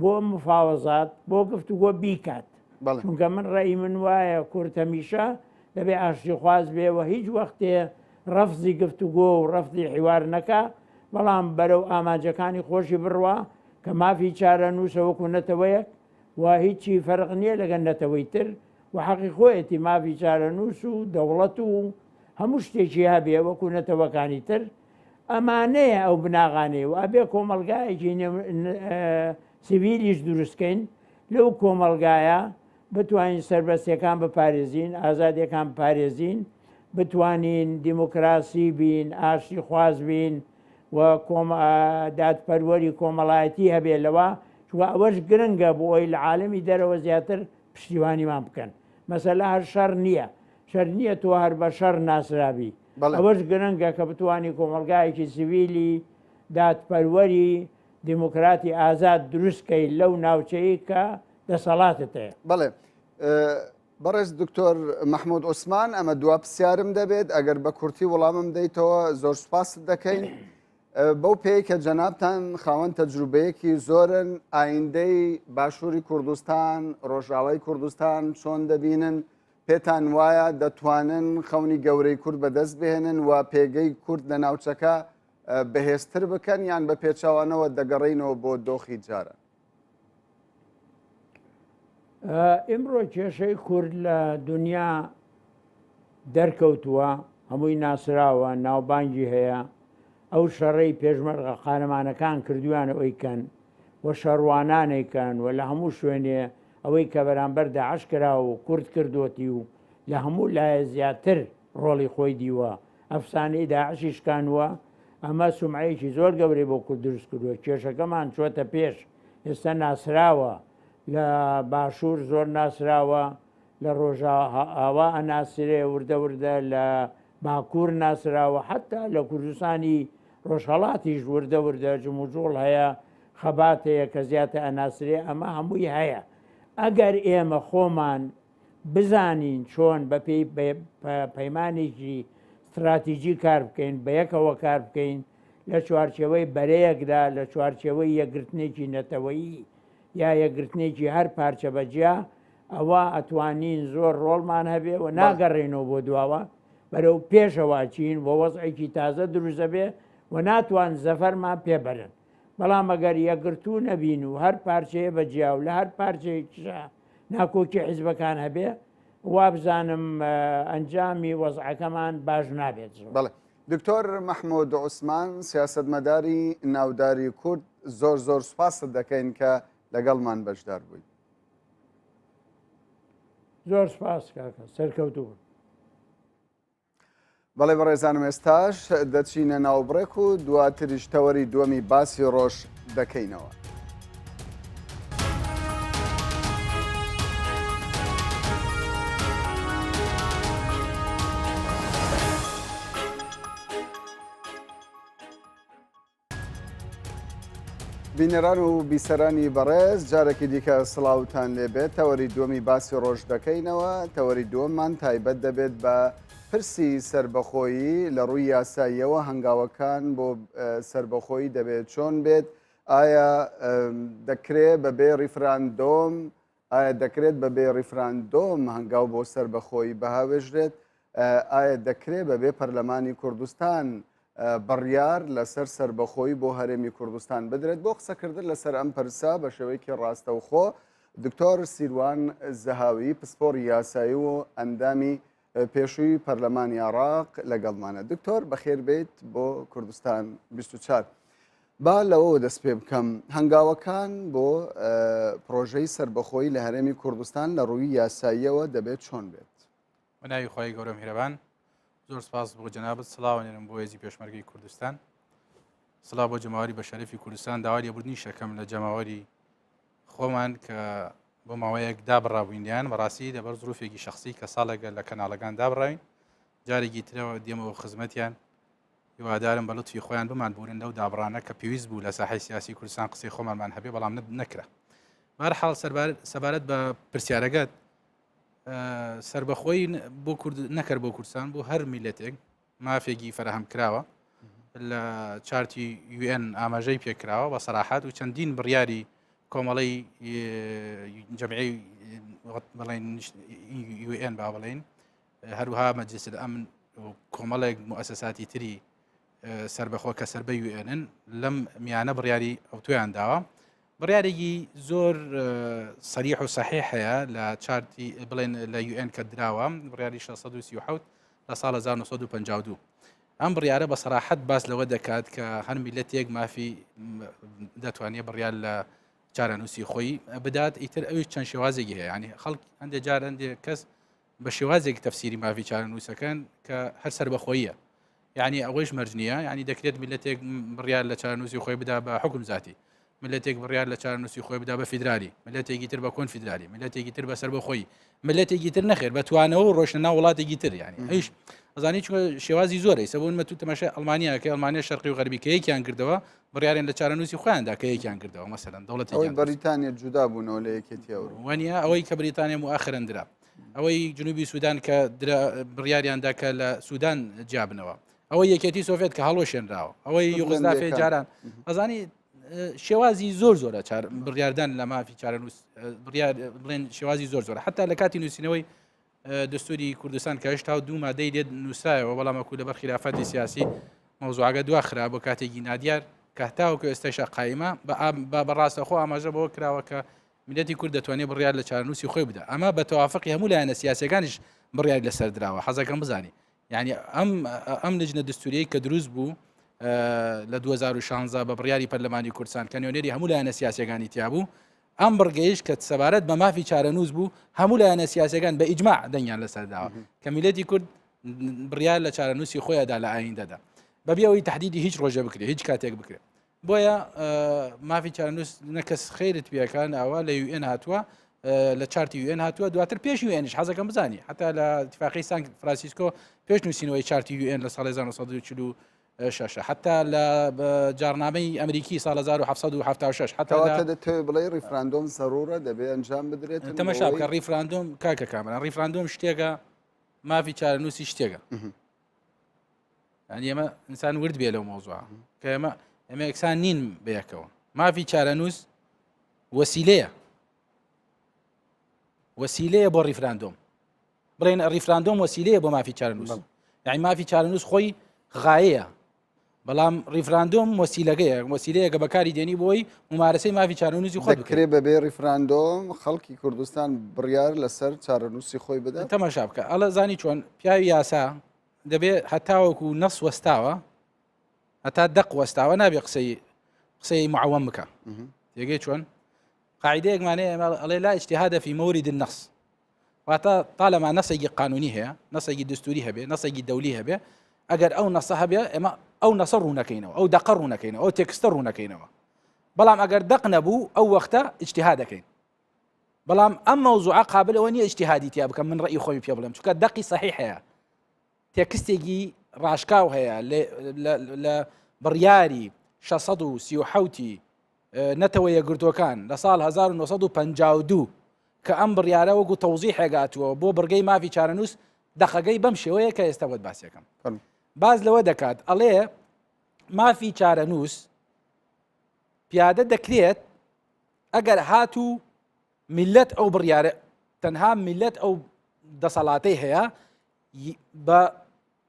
بۆ مفاوەزات بۆ گفتوگۆ بیکات چونکە من ڕێی من وایە کورد هەمیشە دەبێ ئاشتیخواز بێ و هیچ وەختێ ڕەفزی گفتوگۆ و ڕەفزی حیوار نەکا بەڵام بەرەو ئامانجەکانی خۆشی بڕوا کە مافی چارەنووسە وەکو نەتەوەیەک و هیچی فەرق نییە لەگەل نەتەوەی تر و حەقی خۆیەتی مافی چارەنووس و دەوڵەت و هەموو شتێکی هەبێ وەکو نەتەوەکانی تر ئەمانەیە ئەو بناغانەیە و ئەبێ کۆمەڵگایەکی سیڤیلیش دروستکەین لەو کۆمەڵگایە بتوانین سەربەستیەکان بپارێزین، ئازادیەکان بپارێزین، بتوانین دیموکراسی بین، ئاشتی خواز بین و دادپەروەری کۆمەڵایەتی هەبێ لەوە، چونکە ئەوەش گرنگە بۆ ئەوەی لە عالەمی دەرەوە زیاتر پشتیوانیمان بکەن. مەسەلە هەر شەڕ نییە، شەر نییە تۆ هەر بە شەڕ ناسرابی، ئەوەش گرنگە کە بتوانی کۆمەڵگایەکی سیڤیلی دادپەروەری دیموکراتی ئازاد دروست کەی لەو ناوچەی کە دەسەڵاتت هەیە. بەڵێ بەڕێز دکتۆر مەحمود عوسمان ئەمە دوا پرسیارم دەبێت ئەگەر بە کورتی وەڵامم دەیتەوە زۆر سوپاست دەکەین بەو پێی کە جەنابتان خاوەن تەجروبەیەکی زۆرن ئایندەی باشووری کوردستان ڕۆژاوای کوردستان چۆن دەبینن پێتان وایە دەتوانن خەونی گەورەی کورد بەدەست بهێنن و پێگەی کورد لە ناوچەکە بەهێزتر بکەن یان بە پێچەوانەوە دەگەڕینەوە بۆ دۆخی جاران؟ ئیمڕۆ کێشەی کورد لە دنیا دەرکەوتووە هەمووی ناسراوە ناوبانگی هەیە ئەو شەڕەی پێشمەرگە قارەمانەکان کردویانە ئەویکەن و شەڕوانانێکن و لە هەموو شوێنێ ئەوەی کە بەرامبەر داعش کرا و کورد کردوەتی و لە هەموو لایە زیاتر ڕۆڵی خۆی دیوە ئەفسانەی داعشی شکانوە ئەمە سومعەیەکی زۆر گەورەی بۆ کورد دروست کردووە کێشەکەمان چۆتە پێش ئێستا ناسراوە. لە باشوور زۆر ناسراوە، لە ڕۆژائاوا ئەناسرێ، وردە وردە لە باکوور ناسراوە، حەتتا لە کوردستانی ڕۆژهەڵاتیش وردە وردە جموجوڵ هەیە، خەبات هەیە کە زیاتر ئەناسرێ، ئەمە هەمووی هەیە. ئەگەر ئێمە خۆمان بزانین چۆن بەپێی پەیمانێکی ستراتیجی کار بکەین، بەیەکەوە کار بکەین، لە چوارچێوەی بەرەیەکدا، لە چوارچێوەی یەکگرتنێکی نەتەوەیی یا یەکگرتنێکی هەر پارچە بە جیا، ئەوا ئەتوانین زۆر ڕۆڵمان هەبێ و ناگەڕێینەوە بۆ دواوە، بەرەو پێشەوە ئەچین و وەزعێکی تازە دروست ئەبێ و ناتوان زەفەرمان پێ بەرن. بەڵام ئەگەر یەکگرتوو نەبین و هەر پارچەیە بە جیا و لە هەر پارچەیەکیشا ناکۆکی حیزبەکان هەبێ، وابزانم ئەنجامی وەزعەکەمان باش نابێت زۆر. بەڵێ. دکتۆر مەحمود عوسمان سیاسەتمەداری ناوداری کورد زۆر زۆر سوپاست دەکەین کە لەگەڵمان بەشدار بووی. زۆر سپاس کاکە سەرکەوتوو بن. بەڵێ بەڕێزانم ئێستاش دەچینە ناوبڕێک و دواتریش تەوەری دووەمی باسی ڕۆژ دەکەینەوە. بینەران و بیسەرانی بەڕێز جارێکی دیکە سڵاوتان لێبێت تەوەری دووەمی باسی ڕۆژ دەکەینەوە تەوەری دووەممان تایبەت دەبێت بە پرسی سربەخۆیی لە ڕووی یاساییەوە هەنگاوەکان بۆ سربەخۆیی دەبێت چۆن بێت ئایا دەکرێ بەبێ ڕیفراندۆم ئایا دەکرێت بەبێ ڕیفراندۆم هەنگاو بۆ سەربەخۆیی بهاوێژرێت؟ ئایا دەکرێت بەبێ پەرلەمانی کوردستان بڕیار لەسەر سەربەخۆیی بۆ هەرێمی کوردستان بدرێت؟ بۆ قسەکردن لەسەر ئەم پرسە بە شێوەیەکی ڕاستەوخۆ دکتۆر سیروان زەهاوی پسپۆڕی یاسایی و ئەندامی پێشووی پەرلەمانی عێراق لەگەڵمانە. دکتۆر بەخێر بێیت بۆ کوردستان 24. با لەوەوە دەست پێ بکەم هەنگاوەکان بۆ پرۆژەی سەربەخۆیی لە هەرێمی کوردستان لە ڕووی یاساییەوە دەبێت چۆن بێت؟ بە ناوی خوای گەورە میهرەبان زۆر سپاس بۆ جەنابت سڵاو ئەنێرم بۆ هێزی پێشمەرگەی کوردستان سڵاو بۆ جەماوەری بە شەرەفی کوردستان داوای لێبوردنیش ئەکەم لە جەماوەری خۆمان کە بۆ ماوەیەک دابڕابووین لیان بەڕاستی لەبەر زروفێکی شخصی کە ساڵێکە لە کەناڵەکان دابڕاوین جارێکی ترەوە دێمەوە خزمەتیان هیوادارم بە لوتفی خۆیان بمان بورن لەو دابڕانە کە پێویست بوو لە ساحەی سیاسی کوردستان قسەی خۆمانمان هەبێ بەڵام نەکرا بەرحاڵ سەبارەت بە پرسیارەکەت سربەخۆی بۆ کورد نەکرد بۆ کوردستان بۆ هەر میلەتێک مافێکی فەراهەم کراوە لە چارتی UN ئاماژەی پێکراوە بە سەراحات و چەندین بڕیاری کۆمەڵەی جەمعی بڵێن UN با بڵێن هەروها مەجلس الامن و کۆمەڵێک موئەسەساتی تری سربەخۆ کە سەر بە UN ن لەم میانە بڕیاری ئەوتۆیان داوە بڕیارێکی زۆر سەریح و سەحیح هەیە لە چارتی بڵێن لە UN کە دراوە بڕیاری 637 لە ساڵ 1952 ئەم بڕیارە بە سەراحەت باس لەوە دەکات کە هەر میلەتێک مافی دەتوانێت بڕیار لە چارەنووسی خۆی بدات ئیتر ئەویش چەند شێوازێکی هەیە ینی خەڵک هەندێک جار هەندێک کەس بە شێوازێک تەفسیری مافی چارەنووسەکەن کە هەر سەربەخۆییە یعنی ئەوەیش مەرج نییە یعنی دەکرێت میلەتێک بڕیار لە چارەنووسی خۆی بدا بە حکوم زیاتی میلەتێک بڕیار لە چارەنووسی خۆی بدا بە فیدرالی میلەتێکی تر بە کۆن فیدرالی میلەتێکی تر بە سەربەخۆی میلەتێکی تر نەخێر بە توانەوە و ڕۆشنە ناو وڵاتێکی تر یعنی ئەویش ئەزانی چونکە شێوازی زۆرە ئیسە بۆ نمە تو تەماشای ئەڵمانیا کە ئەڵمانیا شەرقی و غەربی کە یەکیان کردەوە بڕیاریان لە چارەنووسی خۆیاندا کە یەکیان کردەوە مەسەلەن دەوڵەتی ئەوەی بەریتانیا جودا بوونەوە لە یەکێتی ئەوروپا وانە ئەوەی کە بریتانیا مؤخرا درا ئەوەی جنوبی سودان کە بڕیاریان دا کە لە سودان جیابنەوە ئەوەی یەکێتی سۆڤێت کە هەڵوەشێنراوە ئەوەی یوگۆسلافیای جاران ئەزانی شێوازی زۆر زۆرە چار بڕیاردان لە مافی چارەنووس بڕیار بڵێن شێوازی زۆر زۆرە حتا لە کاتی نووسینەوەی دەستوری کوردستان کە هێشتا و دوو مادەی لێ نووسرایەوە بەڵام وەکو لەبەر خلافاتی سیاسی مەوزوعەکە دوا خرا بۆ کاتێکی نادیار کە هەتاوەکو ئێستایشا قایمە بە بەڕاستەخۆ ئاماژە بەوە کراوە کە میللەتی کورد دەتوانێت بڕیار لە چارەنووسی خۆی بدا ئەمە بە تەوافقی هەموو لایەنە سیاسیەکانیش بڕیاری لەسەر دراوە حەزەکەم بزانی یعنی ئەم ئەم لجنە دەستوریەی کە دروست بوو لە 2016 بە بڕیاری پەرلەمانی کوردستان کە نوێنەری هەموو لایەنە سیاسیەکانی تیابوو ئەم بڕگەیش کە سەبارەت بە مافی چارەنووس بوو هەموو لایەنە سیاسەکان بە ئیجماع دەنگیان لەسەرداوە کە میلەتی کورد بڕیار لە چارەنووسی خۆیدا لە ئایندەدا بەبێ ئەوەی تهدیدی هیچ ڕۆژە بکرێت هیچ کاتێک بکرێت. بۆیە مافی چارەنووس نەکەس خێرت پێکان ئەوە لە یوئێن هاتووە لە چارتی یوئێن هاتووە دواتر پێش یوئێنیش حەزەکەم بزانی حتا لە اتفاقی سان فرانسیسکۆ پێش نووسینەوەی چارتی یوئێن لە ساڵی 1946 حتا لە جارنامەی ئەمریکی ساڵ 1976 حتا دەتەوێت بڵێ ڕیفراندۆم زەرورە دەبێ ئەنجام بدرێت تەمەشا بکە ڕیفراندۆم کاکە کامران ڕیفراندۆم شتێکە مافی چارەنووسی شتێکە یعنی ئێمە ئینسان ورد بێ لەو مۆزوع کە ئێمە ئێمە یەکسان نین بەیەکەوە مافی چارەنووس وەسیلەیە وەسیلەیە بۆ ڕیفراندۆم بڵێن ڕیفراندۆم وەسیلەیە بۆ مافی چارەنووس یعنی مافی چارەنووس خۆی غایەیە بەڵام ڕیفراندۆم وەسیلەکەیە وەسیلەیەکە بەکاری دێنی بۆی ممارەسەی مافی چارەنووسی خۆ بکرێ بەبێ ڕیفراندۆم خەڵکی کوردستان بڕیار لەسەر چارەنووسی خۆی بدات تەماشا بکە ئەڵە زانی چۆن پیاوی یاسا دەبێ هەتاوەکو نەس وەستاوە هەتا دەق وەستاوە نابێ قسەی قسەی معوەم بکە تێگەی چۆن قاعدەیەکمانەیە ئەڵێ لا اجتهاد في مورد النص واتە طالما نەسێکی قانونی هەیە نەسێکی دستوری هەبێ نەسێکی دەولی هەبێ ئەگەر ئەو نەسە هەبێ ئێمە ئەو نەسە ڕوونەکەینەوە ئەو دەقە ڕوونەکەینەوە ئەو text ە ڕوونەکەینەوە بەڵام ئەگەر دەق نەبوو ئەو وەختە اجتهاد دەکەین بەڵام ئەم مەوزوعە قابل ئەوە نییە اجتهادی تیا بکەم من ڕەئی خۆمی پێ بڵێم چونکە دەقی صحیح هەیە text ێکی ڕاشکاو هەیە لە بڕیاری 637 نەتەوە یەکگرتووەکان لە ساڵ 1952 کە ئەم بڕیارە وەکو تەوزیحێک هاتووە بۆ بڕگەی مافی چارەنووس دەقەکەی بەم شێوەیە کە ئێستا بۆت باسیەکەم باز لەوە دەکات ئەڵێ مافی چارەنووس پیادە دەکرێت ئەگەر هاتوو میلەت ئەو بڕیارە تەنها میلەت ئەو دەسەڵاتەی هەیە بە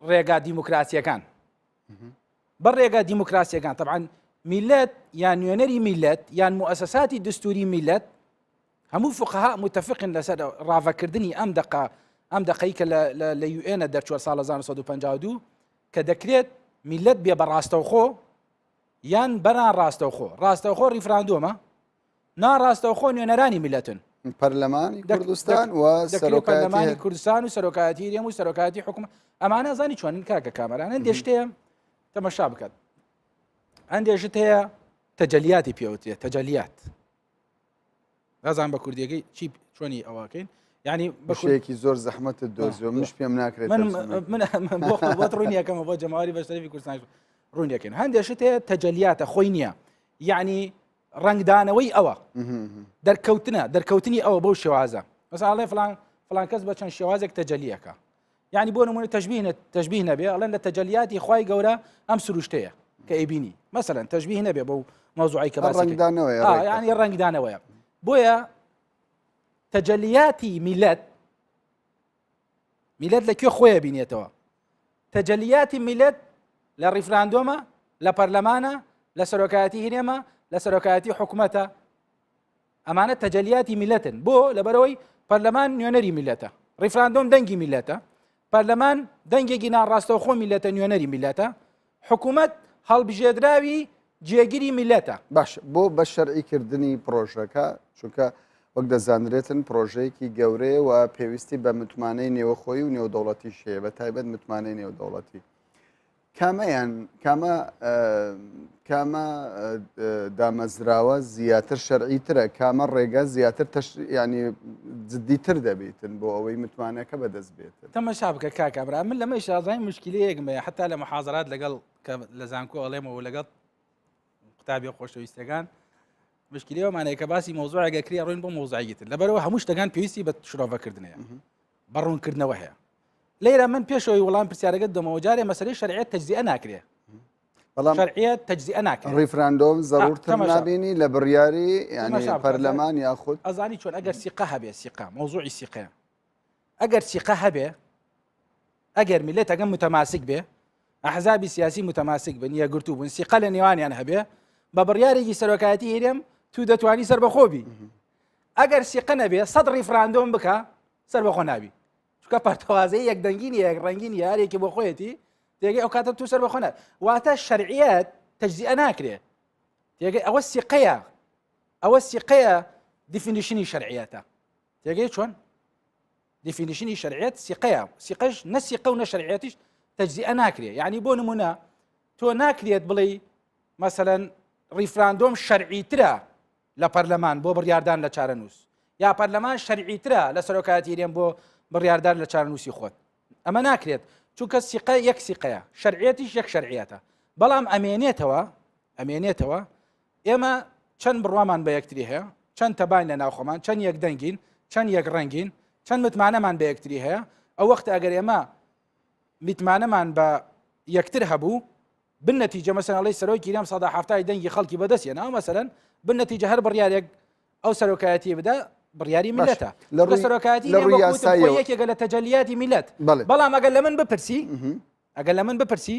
ڕێگا دیموکراسیەکان بە ڕێگا دیموکراسیەکان طبعا میلەت یان نوێنەری میلەت یان موئەسەساتی دستوری میلەت هەموو فقها متفقن لەسەر ڕاڤەکردنی ئەم دقە ئەم دقەی کە لە یوئێنە دەرچوە ساڵ 1952 کە دەکرێت میلەت بێ بە ڕاستەوخۆ یان بەران ڕاستەوخۆ ڕاستەوخۆ ڕیفراندۆمە نا ڕاستەوخۆ نوێنەرانی میلەتن. پەرلەمانی کوردستان و پەرلەمانی کوردستان و سەرۆکایەتی هەرێم و سەرۆکایەتی حکومە ئەمانە زانی چۆنن کاکە کامەران هەندێ شتەیە تەمەشا بکات هەندێ شت هەیە تەجەلیاتی پێوترێت تەجەلیات نازان بە کوردیەکەی چی چۆنی ئەوەکەین یعنی بەشێکی زۆر زەحمەتت دۆزیەوە منش پێم ناکرێت من من بۆت ڕوونیەکەمە بۆ جەماوەری بەشداری کوردستان ڕوون دەکەین هەندێک شت هەیە تەجەلیاتە خۆی نییە یعنی ڕنگدانەوەی ئەوە دەرکەوتنە دەرکەوتنی ئەوە بەو شێوازە مەساڵێ فلان فلان کەس بە چەند شێوازێک تەجەلیەکە یعنی بۆ نمونە تەشبیه تەشبیه نەبێ ئەڵێن لە تەجەلیاتی خوای گەورە ئەم سروشتەیە کە ئەیبینی مەسەلەن تەشبیه نەبێ بەو مەوزوعی کە باسی ڕەنگدانەوەیە یعنی ڕەنگدانەوەیە بۆیە تەجەلیاتی میلەت میلەت لە کوێ خۆیە بینێتەوە تەجەلیاتی میلەت لە ڕیفراندۆمە لە پەرلەمانە لە سەرۆکایەتی هەرێمە لە سەرۆکایەتی حکوومەتە ئەمانە تەجەلیاتی میلەتن بۆ لەبەرەوەی پەرلەمان نوێنەری میلەتە ڕیفراندۆم دەنگی میلەتە پەرلەمان دەنگێکی ناڕاستەوخۆ میلەتە نوێنەری میلەتە حکوومەت هەڵبژێدراوی جێگیری میلەتە باش بۆ بە شەرعی کردنی پرۆژەکە چونکە وەک دەزانرێتن پرۆژەیەکی گەورەیە و پێویستی بە متمانەی نێوەخۆی و نێودەوڵەتیش هەیە بە تایبەت متمانەی نێودەوڵەتی کامەیان کامە کامە دامەزراوە زیاتر شەرعی ترە کامە ڕێگە زیاتر تەش ینی جددیتر دەبیتن بۆ ئەوەی متمانەکە بەدەست بێت تەمەشا بکە کاکە برا من لەمەی شازای مشکلەیەکم هەیە حتا لە محازرات لەگەڵ کە لە زانکۆ ئەڵێمەوە لەگەڵ قوتابیە خۆشەویستەکان مشکلەوەمانەیە کە باسی مۆزوعێک کرێ ڕوین بۆ مۆزعێکی تر لەبەرەوە هەموو شتەکان پێویستی بە شرۆڤەکردنەیە بە ڕوونکردنەوە هەیە لێرە من پێشەوەی وەڵام پرسیارەکەت دەمەوە جارێ مەسەلەی شەرعیەت تەجزیە ناکرێ بەڵام شەرعیەت تەجزیە ناکرێ ڕیفراندۆم زەرورتر نابینی لە بڕیاری یعنی پەرلەمان یاخود ئەزانی چۆن ئەگەر سیقە هەبێ سیقە مەوزوعی سیقەیە ئەگەر سیقە هەبێ ئەگەر میلەتەکە متەماسک بێ ئەحزابی سیاسی متەماسک بن یەکگرتوو بن سیقە لە نێوانیان هەبێ بە بڕیارێکی سەرۆکایەتی هەرێم تو دەتوانی سەربەخۆ بی ئەگەر سیقە نەبێ سەد ڕیفراندۆم بکە سەربەخۆ نابی چونکە پەرتەوازەی یەک دەنگی نیە یەک ڕەنگی نیە هەرێکی بۆ خۆیەتی تێگەی ئەو کاتە تو سەربەخۆ نابی واتە شەرعیەت تەجزیە ناکرێ تێگەی ئەوە سیقەیە ئەوە سیقەیە definition ی شەرعیەتە تێگەی چۆن definition ی شەرعیەت سیقەیە سیقەش نە سیقە و نە شەرعیەتیش تەجزیە ناکرێ یعنی بۆ نمونە تۆ ناکرێت بڵێ مەسەلەن. ڕیفراندۆم شەرعیترە لە پەرلەمان بۆ بڕیاردان لە چارەنووس یا پەرلەمان شەرعیترە لە سەرۆکایەتی هەرێم بۆ بڕیاردان لە چارەنووسی خۆت ئەمە ناکرێت چونکە سیقە یەک سیقەیە شەرعیەتیش یەک شەرعیەتە بەڵام ئەمێنێتەوە ئەمێنێتەوە ئێمە چەند بڕوامان بە یەکتری هەیە چەند تەباین لە ناوخۆمان چەند یەک دەنگین چەند یەک ڕەنگین چەند متمانەمان بە یەکتری هەیە ئەو وەختە ئەگەر ئێمە متمانەمان بە یەکتر هەبوو بن نەتیجە مەسەن ئەڵێی سەرۆکی هەرێم سەدا حەفتای دەنگی خەڵکی بەدەست هێناوە مەسەلەن بن نەتیجە هەر بڕیارێک ئەو سەرۆکایەتی بدا بڕیاری میلەتە لە ڕووی سەرۆکایەتی لە ڕووی یاساییەوە یەکێکە لە تەجەلیاتی میلەت بەڵام ئەگەر لە من بپرسی ئەگەر لە من بپرسی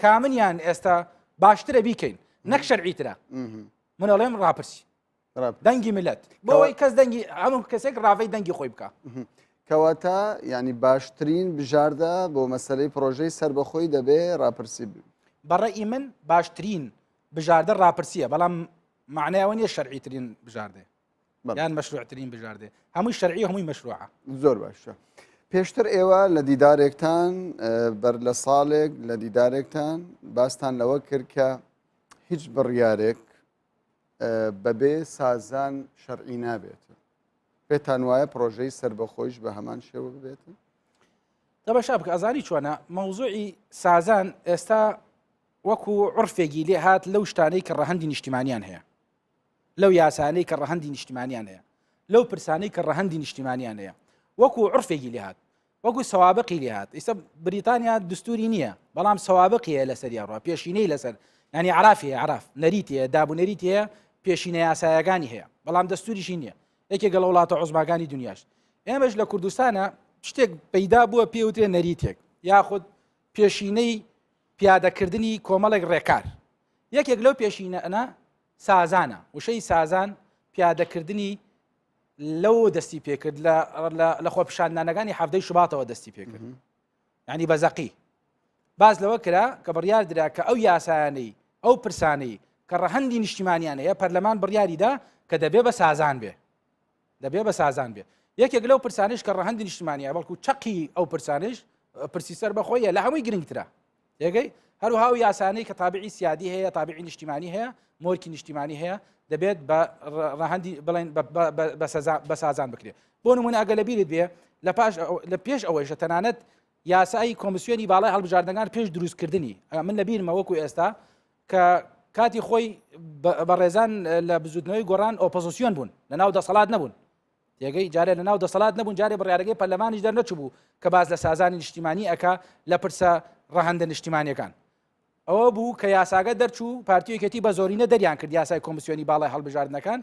کامنیان ئێستا باشترە بیکەین نەک شەرعیترە من ئەڵێم ڕاپرسی دەنگی میلەت بۆ ئەوەی کەس دەنگی هەموو کەسێک ڕاڤەی دەنگی خۆی بکە. کەواتە یعنی باشترین بژاردە بۆ مەسلەی پرۆژەی سەربەخۆی دەبێ ڕاپرسی بەڕێی من باشترین بژاردە ڕاپرسیە بەڵام معنای ئەوە نییە شەرعیترین بژاردێ یان مەشروعترین بژاردێ هەمووی شەرعی هەمووی مەشروعە زۆر باشە پێشتر ئێوە لە دیدارێکتان بەر لە ساڵێک لە دیدارێکتان باستان لەوە کرد کە هیچ بڕیارێک بەبێ سازان شەرعی نابێت. پێتان وایە پڕۆژەی سەربەخۆیش بە هەمان شێوە ببێت؟ تەماشا بکە ئەزانی چۆنە مەوزوعی سازان ئێستا وەکو عرفێکی لێ هات لەو شتانەی کە ڕەهەندی نیشتیمانیان هەیە لەو یاسانەی کە ڕەهەندی نیشتیمانیان هەیە لەو پرسانەی کە ڕەهەندی نیشتیمانیان هەیە وەکو عرفێکی لێ هات وەکو سەوابقی لێ هات ئیستا بریتانیا دستوری نییە بەڵام سەوابقی هەیە لەسەر یاڕوا پێشینەی لەسەر ینی عرافی هەیە عراف نەریتی هەیە داب و نەریتی هەیە پێشینە یاسایەکانی هەیە بەڵام دەستوریشی نییە یەکێکە لە وڵاتە عوزماکانی دنیاش ئێمەش لە کوردستانە شتێک پەیدا بووە پێوترێ نەریتێک یاخود پێشینەی پیادەکردنی کۆمەڵێک ڕێکار یەکێک لەو پێشینەنا سازانە وشەی سازان پیادەکردنی لەوەوە دەستی پێکرد لە خۆپیشاندانەکانی حەفتەی شوباتەوە دەستی پێکرد ینی بە زەقی باز لەوە کرا کە بڕیار درا کە ئەو یاسایانەی ئەو پرسانەی کە ڕەهەندی نیشتیمانیان هەیە پەرلەمان بڕیاریدا کە دەبێ بە سازان بێ دەبێ بە سازان بێ یەکێک لەو پرسانش کە ڕەهەندی نیشتیمانیە بەڵکو چەقی ئەو پرسانش پرسی سەر بەخۆیە لە هەمووی گرنگترە تێگەی؟ هەروەها ئەو یاسانەی کە تابعی سیادی هەیە، تابعی نیشتیمانی هەیە، مۆرکی نیشتیمانی هەیە، دەبێت بە ڕەهەندی بڵێن بە سازان بکرێت. بۆ نمونە ئەگەر لە بیرت بێ لە پاش لە پێش ئەوەیشە تەنانەت یاسایی کۆمیسیۆنی باڵای هەڵبژاردنەکان پێش دروستکردنی من لە بیرمە وەکو ئێستا کە کاتی خۆی بەڕێزان لە بزوتنەوەی گۆڕان ئۆپۆزیسیۆن بوون لە ناو دەسەڵات نەبوون تێگەی جارێ لەناو دەسەڵات نەبوون جارێ بڕیارەکەی پەرلەمانیش دەرنەچووبوو کە باس لە سازانی نیشتیمانی ئەکا لە پرسە ڕەهەندە نیشتیمانیەکان ئەوە بوو کە یاساگە دەرچوو پارتی یەکێتی بە زۆرینە دەریان کرد یاسای کۆمیسیۆنی باڵای هەڵبژاردنەکان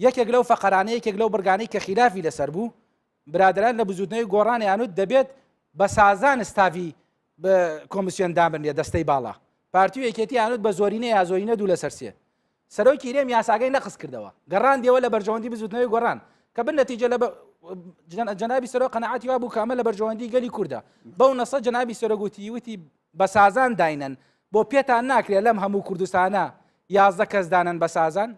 یەکێک لەو فەقەرانە یەکێک لەو بڕگانەی کە خیلافی لەسەر بوو برادران لە بزوتنەوەی گۆڕانیان وت دەبێت بە سازان ستاڤی کۆمیسیۆن دابنرێت دەستەی باڵا پارتی و یەکێتیان وت بە زۆرینە یا زۆرینە دوو لەسەر سێ سەرۆکی هەرێم یاساکەی نەقز کردەوە، گەڕاندیەوە لە بەرژەوەندی بزوتنەوەی گۆڕان، کە بن نەتیجە لە جەنابی سەرۆک قەناعەتی وا بوو کە ئەمە لە بەرژەوەندی گەلی کوردە، بەو نەسە جەنابی سەرۆک وتی وتی بە سازان داینەن، بۆ پێتان ناکرێ لەم هەموو کوردستانە 11 کەس دانەن بە سازان؟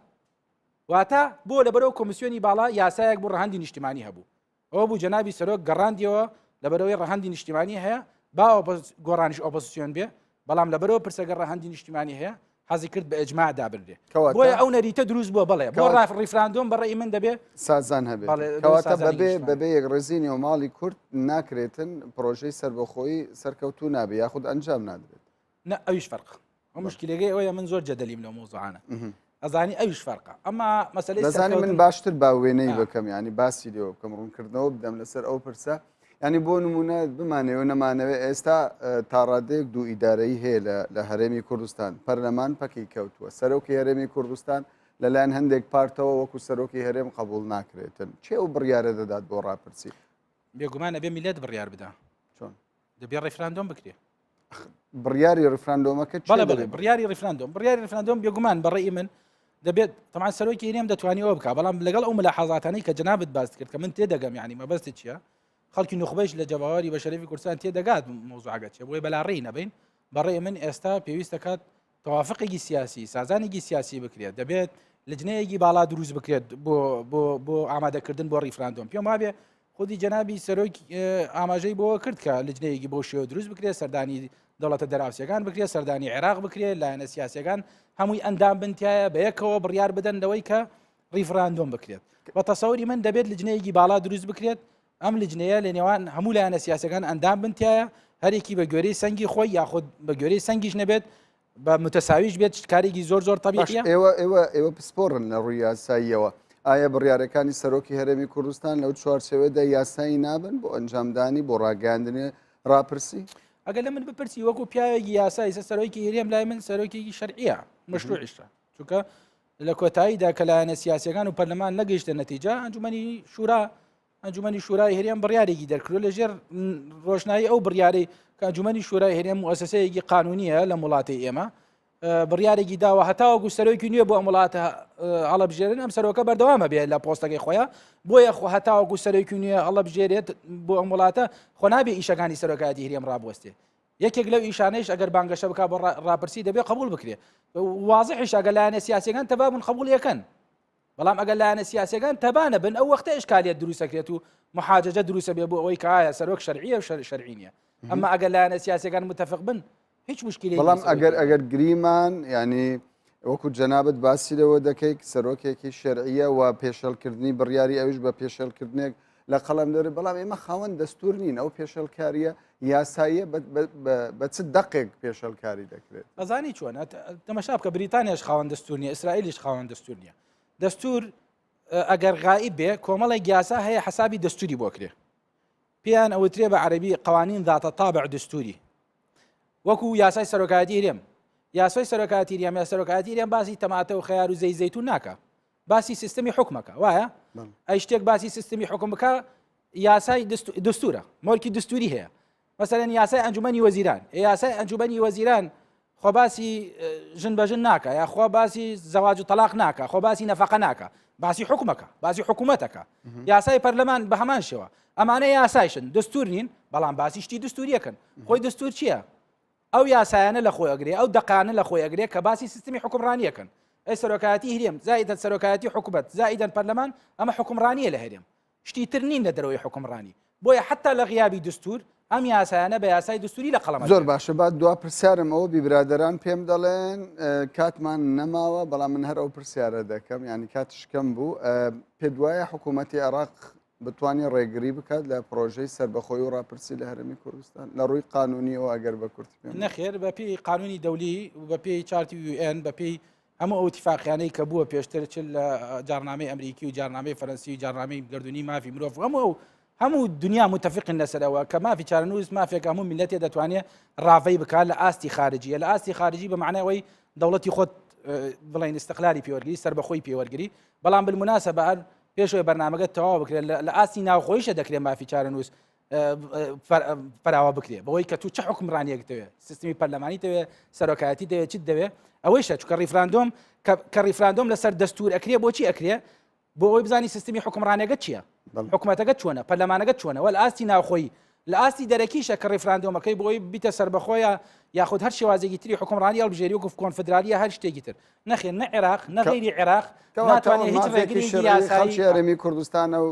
واتە بۆ لەبەرەوە کۆمیسیۆنی باڵا یاسایەک بوو ڕەهەندی نیشتیمانی هەبوو. ئەوە بوو جەنابی سەرۆک گەڕاندیەوە لەبەرەوەی ڕەهەندی نیشتیمانی هەیە با گۆڕانیش ئۆپۆزیسیۆن بێ بەڵام لەبەرەوە پرسەگە ڕەهەندی نیشتیمانی هەیە حەزی کرد بە ئێجماع دابنرێ بۆیە ئەو نەریتە دروست بووە بەڵێ بۆ ڕاف ڕیفراندۆم بەڕێی من دەبێ سازان هەبێت کەواتە بەبێ بەبێ یەکڕێزی نێوماڵی کورد ناکرێتن پرۆژەی سەربەخۆیی سەرکەوتوو نابێ یاخود ئەنجام نادرێت نە ئەویش فەرق ئەو مشکلەکەی ئەوەیە من زۆر جەدەلیم لەو مەوزوعانە ئەزانی ئەویش فەرقە ئەما مەسەلەی دەزانی من باشتر با وێنەی بکەم ینی باسی لێوە بکەم ڕوونکردنەوە بدەم لەسەر ئەو پرسە ینی بۆ نمونە بمانەوە نەمانەوێ ئێستا تاڕادەیەک دوو ئیدارەی هەیە لە هەرێمی کوردستان پەرلەمان پەکی کەوتووە سەرۆکی هەرێمی کوردستان لەلایەن هەندێک پارتەوە وەکو سەرۆکی هەرێم قبول ناکرێتن چێ ئەو بڕیارە دەدات بۆ ڕاپرسی بێگومان ئەبێ میلەت بڕیار بدا چۆن دەبێ ڕیفراندۆم بکرێ بڕیاری ڕیفراندۆمەکە بەڵێ بەڵێ بڕیاری ڕیفراندۆم بڕیاری ڕیفراندۆم بێگومان بەڕێی من دەبێت تەمان سەرۆکی هەرێم دەتوانانی ئەوە بکە بەڵام لەگەڵ ئەو ملاحەزاتانەی کە جەنابت باس کرد کە من تێدەگەم یعنی مەبەستت چییە خەڵکی نوخبەش لە جەماوەری بە شەرەفی کوردستان تێدەگات مەوزوعەکە چیە بۆیە بەلاڕێی نەبین بەڕێ من ئێستا پێویست دەکات تەوافقێکی سیاسی سازانێکی سیاسی بکرێت دەبێت لجنەیەکی باڵا دروست بکرێت بۆ بۆ بۆ ئامادەکردن بۆ ڕیفراندۆم پێم وابێ. خودی جەنابی سەرۆک ئاماژەی بۆ کرد کە لجنەیەکی بۆ شێوە دروست بکرێت سەردانی دەوڵەتە دەراوسەکان بکرێت سەردانی عێراق بکرێت لایەنە سیاسەکان هەمووی ئەندام بنتایە بە یەکەوە بڕیار بدەن لەوەی کە ڕیفراندۆم بکرێت بە تەسەوری من دەبێت لجنەیەکی باڵا دروست بکرێت ئەم لجنەیە لە نێوان هەموو لایەنە سیاسەکان ئەندام بنتایە هەرێکی بە گوێرەی سەنگی خۆی یاخود بە گوێرەی سەنگیش نەبێت بە متەساویش بێت کارێکی زۆر زۆر تەبیعیە. ئێوە ئێوە ئێوە پسپۆڕن لە ڕووی یاساییەوە ئایا بڕیارەکانی سەرۆکی هەرێمی کوردستان لەو چوارچێوەدا یاسایی نابن بۆ ئەنجامدانی بۆ ڕاگەیاندنی ڕاپرسی؟ ئەگەر لە من بپرسی وەکو پیاوێکی یاسایی سە سەرۆکی هەرێم لای من سەرۆکێکی شەرعیە مەشروعیشە چونکە لە کۆتاییدا کە لایەنە سیاسەکان و پەرلەمان نەگەیشتە نەتیجە ئەنجومەنی شورا ئەنجومەنی شورای هەرێم بڕیارێکی دەرکرد لە ژێر ڕۆشنایی ئەو بڕیارەی کە ئەنجومەنی شورای هەرێم موسسەیەکی قانونیە لە وڵاتی ئێمە بڕیارێکی داوە هەتاوەکو سەرۆکی نوێ بۆ ئەم وڵاتە هەڵبژێرن ئەم سەرۆکە بەردەوامە بێت لە پۆستەکەی خۆیان بۆیە خۆ هەتاوەکو سەرۆکی نوێ هەڵبژێرێت بۆ ئەم وڵاتە خۆ نابێ ئیشەکانی سەرۆکایەتی هەرێم ڕابوەستێ یەکێک لەو ئیشانەیش ئەگەر بانگەشە بک بۆ ڕاپرسی دەبێت قبول بکرێت وازحیش ئەگەر لایەنە سیاسەکان تەبابن قبول یەکەن بەڵام ئەگەر لایەنە سیاسیەکان تەبا نەبن ئەو وەختە ئیشکالیەت دروستەکرێت و محاجەجە دروستە بێ بۆ ئەوەی کە ئایا سەرۆک شەرعیە و شەرعی نییە ئەمە ئەگەر لایەنە سیاسیەکان متفق بن هیچ مشکلی بەڵام ئەگەر ئەگەر گریمان ینی وەکو جەنابەت باسی لەوە دەکەیت سەرۆکێکی شەرعیە و پێشێلکردنی بڕیاری ئەوش بە پێشێلکردنێک لە قەڵەم دەرێ بەڵام ئێمە خاوەن دەستور نین ئەو پێشێلکاریە یاساییە بە چ دەقێک پێشێلکاری دەکرێت؟ ئەزانی چۆنە تەمەشا بکە بریتانیاش خاوەن دەستور نیە ئیسرائیلیش خاوەن دەستور نیە دەستور ئەگەر غائیب بێ کۆمەڵێک یاسا هەیە حسابی دەستوری بۆ کرێ پێیان ئەوترێ بە عەربی قوانین ذات طابع دستوری وەکو یاسای سەرۆکایەتی هەرێم یاسای سەرۆکایەتی هەرێم یا سەرۆکایەتی هەرێم باسی تەماتە و خەیار و زەی زەیتون ناکە باسی سیستمی حکومەکە وایە ئەی شتێک باسی سیستمی حکوم بکە یاسای دەستورە مۆرکی دەستوری هەیە مەسەلەن یاسای ئەنجومەنی وەزیران یاسای ئەنجومەنی وەزیران خۆ باسی ژن بە ژن ناکە یا خۆ باسی زەواج و تەلاق ناکە خۆ باسی نەفەقە ناکە باسی حکومەکە باسی حکوومەتەکە یاسای پەرلەمان بە هەمان شێوە ئەمانە یاسایشن دەستور نین بەڵام باسی شتی دەستوریەکەن خۆی دەستور چییە؟ ئەو یاسایانە لە خۆی ئەگرێ ئەو دەقانە لە خۆی ئەگرێ کە باسی سیستمی حکومڕانیەکەن ئەی سەرۆکایەتی هرێم زائیدەن سەرۆکایەتی حکومەت زائیدەن پەرلەمان ئەمە حکومڕانیە لە هەرێم شتی تر نین لە دەرەوەی حکومڕانی بۆیە حتا لە غیابی دستور ئەم یاسایانە بە یاسای دستوری لە قەڵەم زۆر باشە با دوا پرسیارم ئەوە بی برادەران پێم دەڵێن کاتمان نەماوە بەڵام من هەر ئەو پرسیارە دەکەم ینی کاتش کەم بوو پێت وایە حکوومەتی عێراق بتوانێت ڕێگری بکات لە پرۆژەی سەربەخۆی و ڕاپرسی لە هەرێمی کوردستان لە ڕووی قانونیەوە ئەگەر بە کورتی پێم نەخێر بە پێی قانونی دەولی و بە پێی چارتی UN بە پێی هەموو ئەو ئیتیفاقیانەی کە بووە پێشتر چ لە جارنامەی ئەمریکی و جارنامەی فەرەنسی و جارنامەی گەردوونی مافی مرۆڤ هەموو ئەو هەموو دنیا متفقن لەسەرەوە کە مافی چارەنووس مافێک هەموو میلەتێ دەتوانێت ڕاڤەی بکات لە ئاستی خارجیە لە ئاستی خارجی بە معنای ئەوەی دەوڵەتی خۆت بڵێن استقلالی پێوەرگری سەربەخۆی پێوەرگری بەڵام بالمناسبە هەر پێشەوەی بەرنامەکە تەواو بکرێت لە ئاستی ناوخۆیشە دەکرێت مافی چارەنووس فراوە بکرێ بەوەی کە تو چه حکمڕانیەک دەوێت سیستمی پەرلەمانی دەوێت سەرۆکایەتی دەوێت چیت دەوێت ئەوەیشە چکە ڕیفراندۆم کە ڕیفراندۆم لەسەر دەستور ئەکرێ بۆچی ئەکرێ بۆ ئەوەی بزانی سیستمی حکمڕانەکە چییە حکوومەتەکە چۆنە پەرلەمانەکە چۆنە وەل ئاستی ناوخۆی لە ئاستی دەرەکیشە کە ڕیفراندۆمەکەی بۆی بیتە سەربەخۆیە یاخود هەر شێوازێکی تری حکومڕانی هەڵبژێری وەکو کۆنفدرالیە هەر شتێکی تر نەخێر نە عێراق نە غەیری عێراق ناتوانێت هیچ ڕێگریی یاسایی خەڵکی هەرێمی کوردستانە و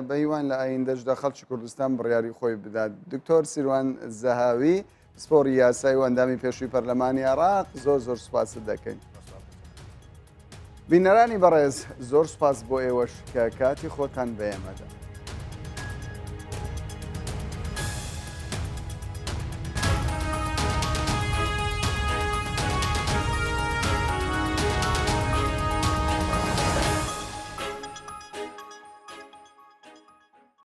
بەهیوان لە ئایندەشدا خەڵکی کوردستان بڕیاری خۆی بدات دکتۆر سیروان زەهاوی پسپۆڕی یاسای و ئەندامی پێشووی پەرلەمانی عێراق زۆر زۆر سوپاست دەکەین. بینەرانی بەڕێز زۆر سوپاس بۆ ئێوەش کە کاتی خۆتان بە ئێمەدا.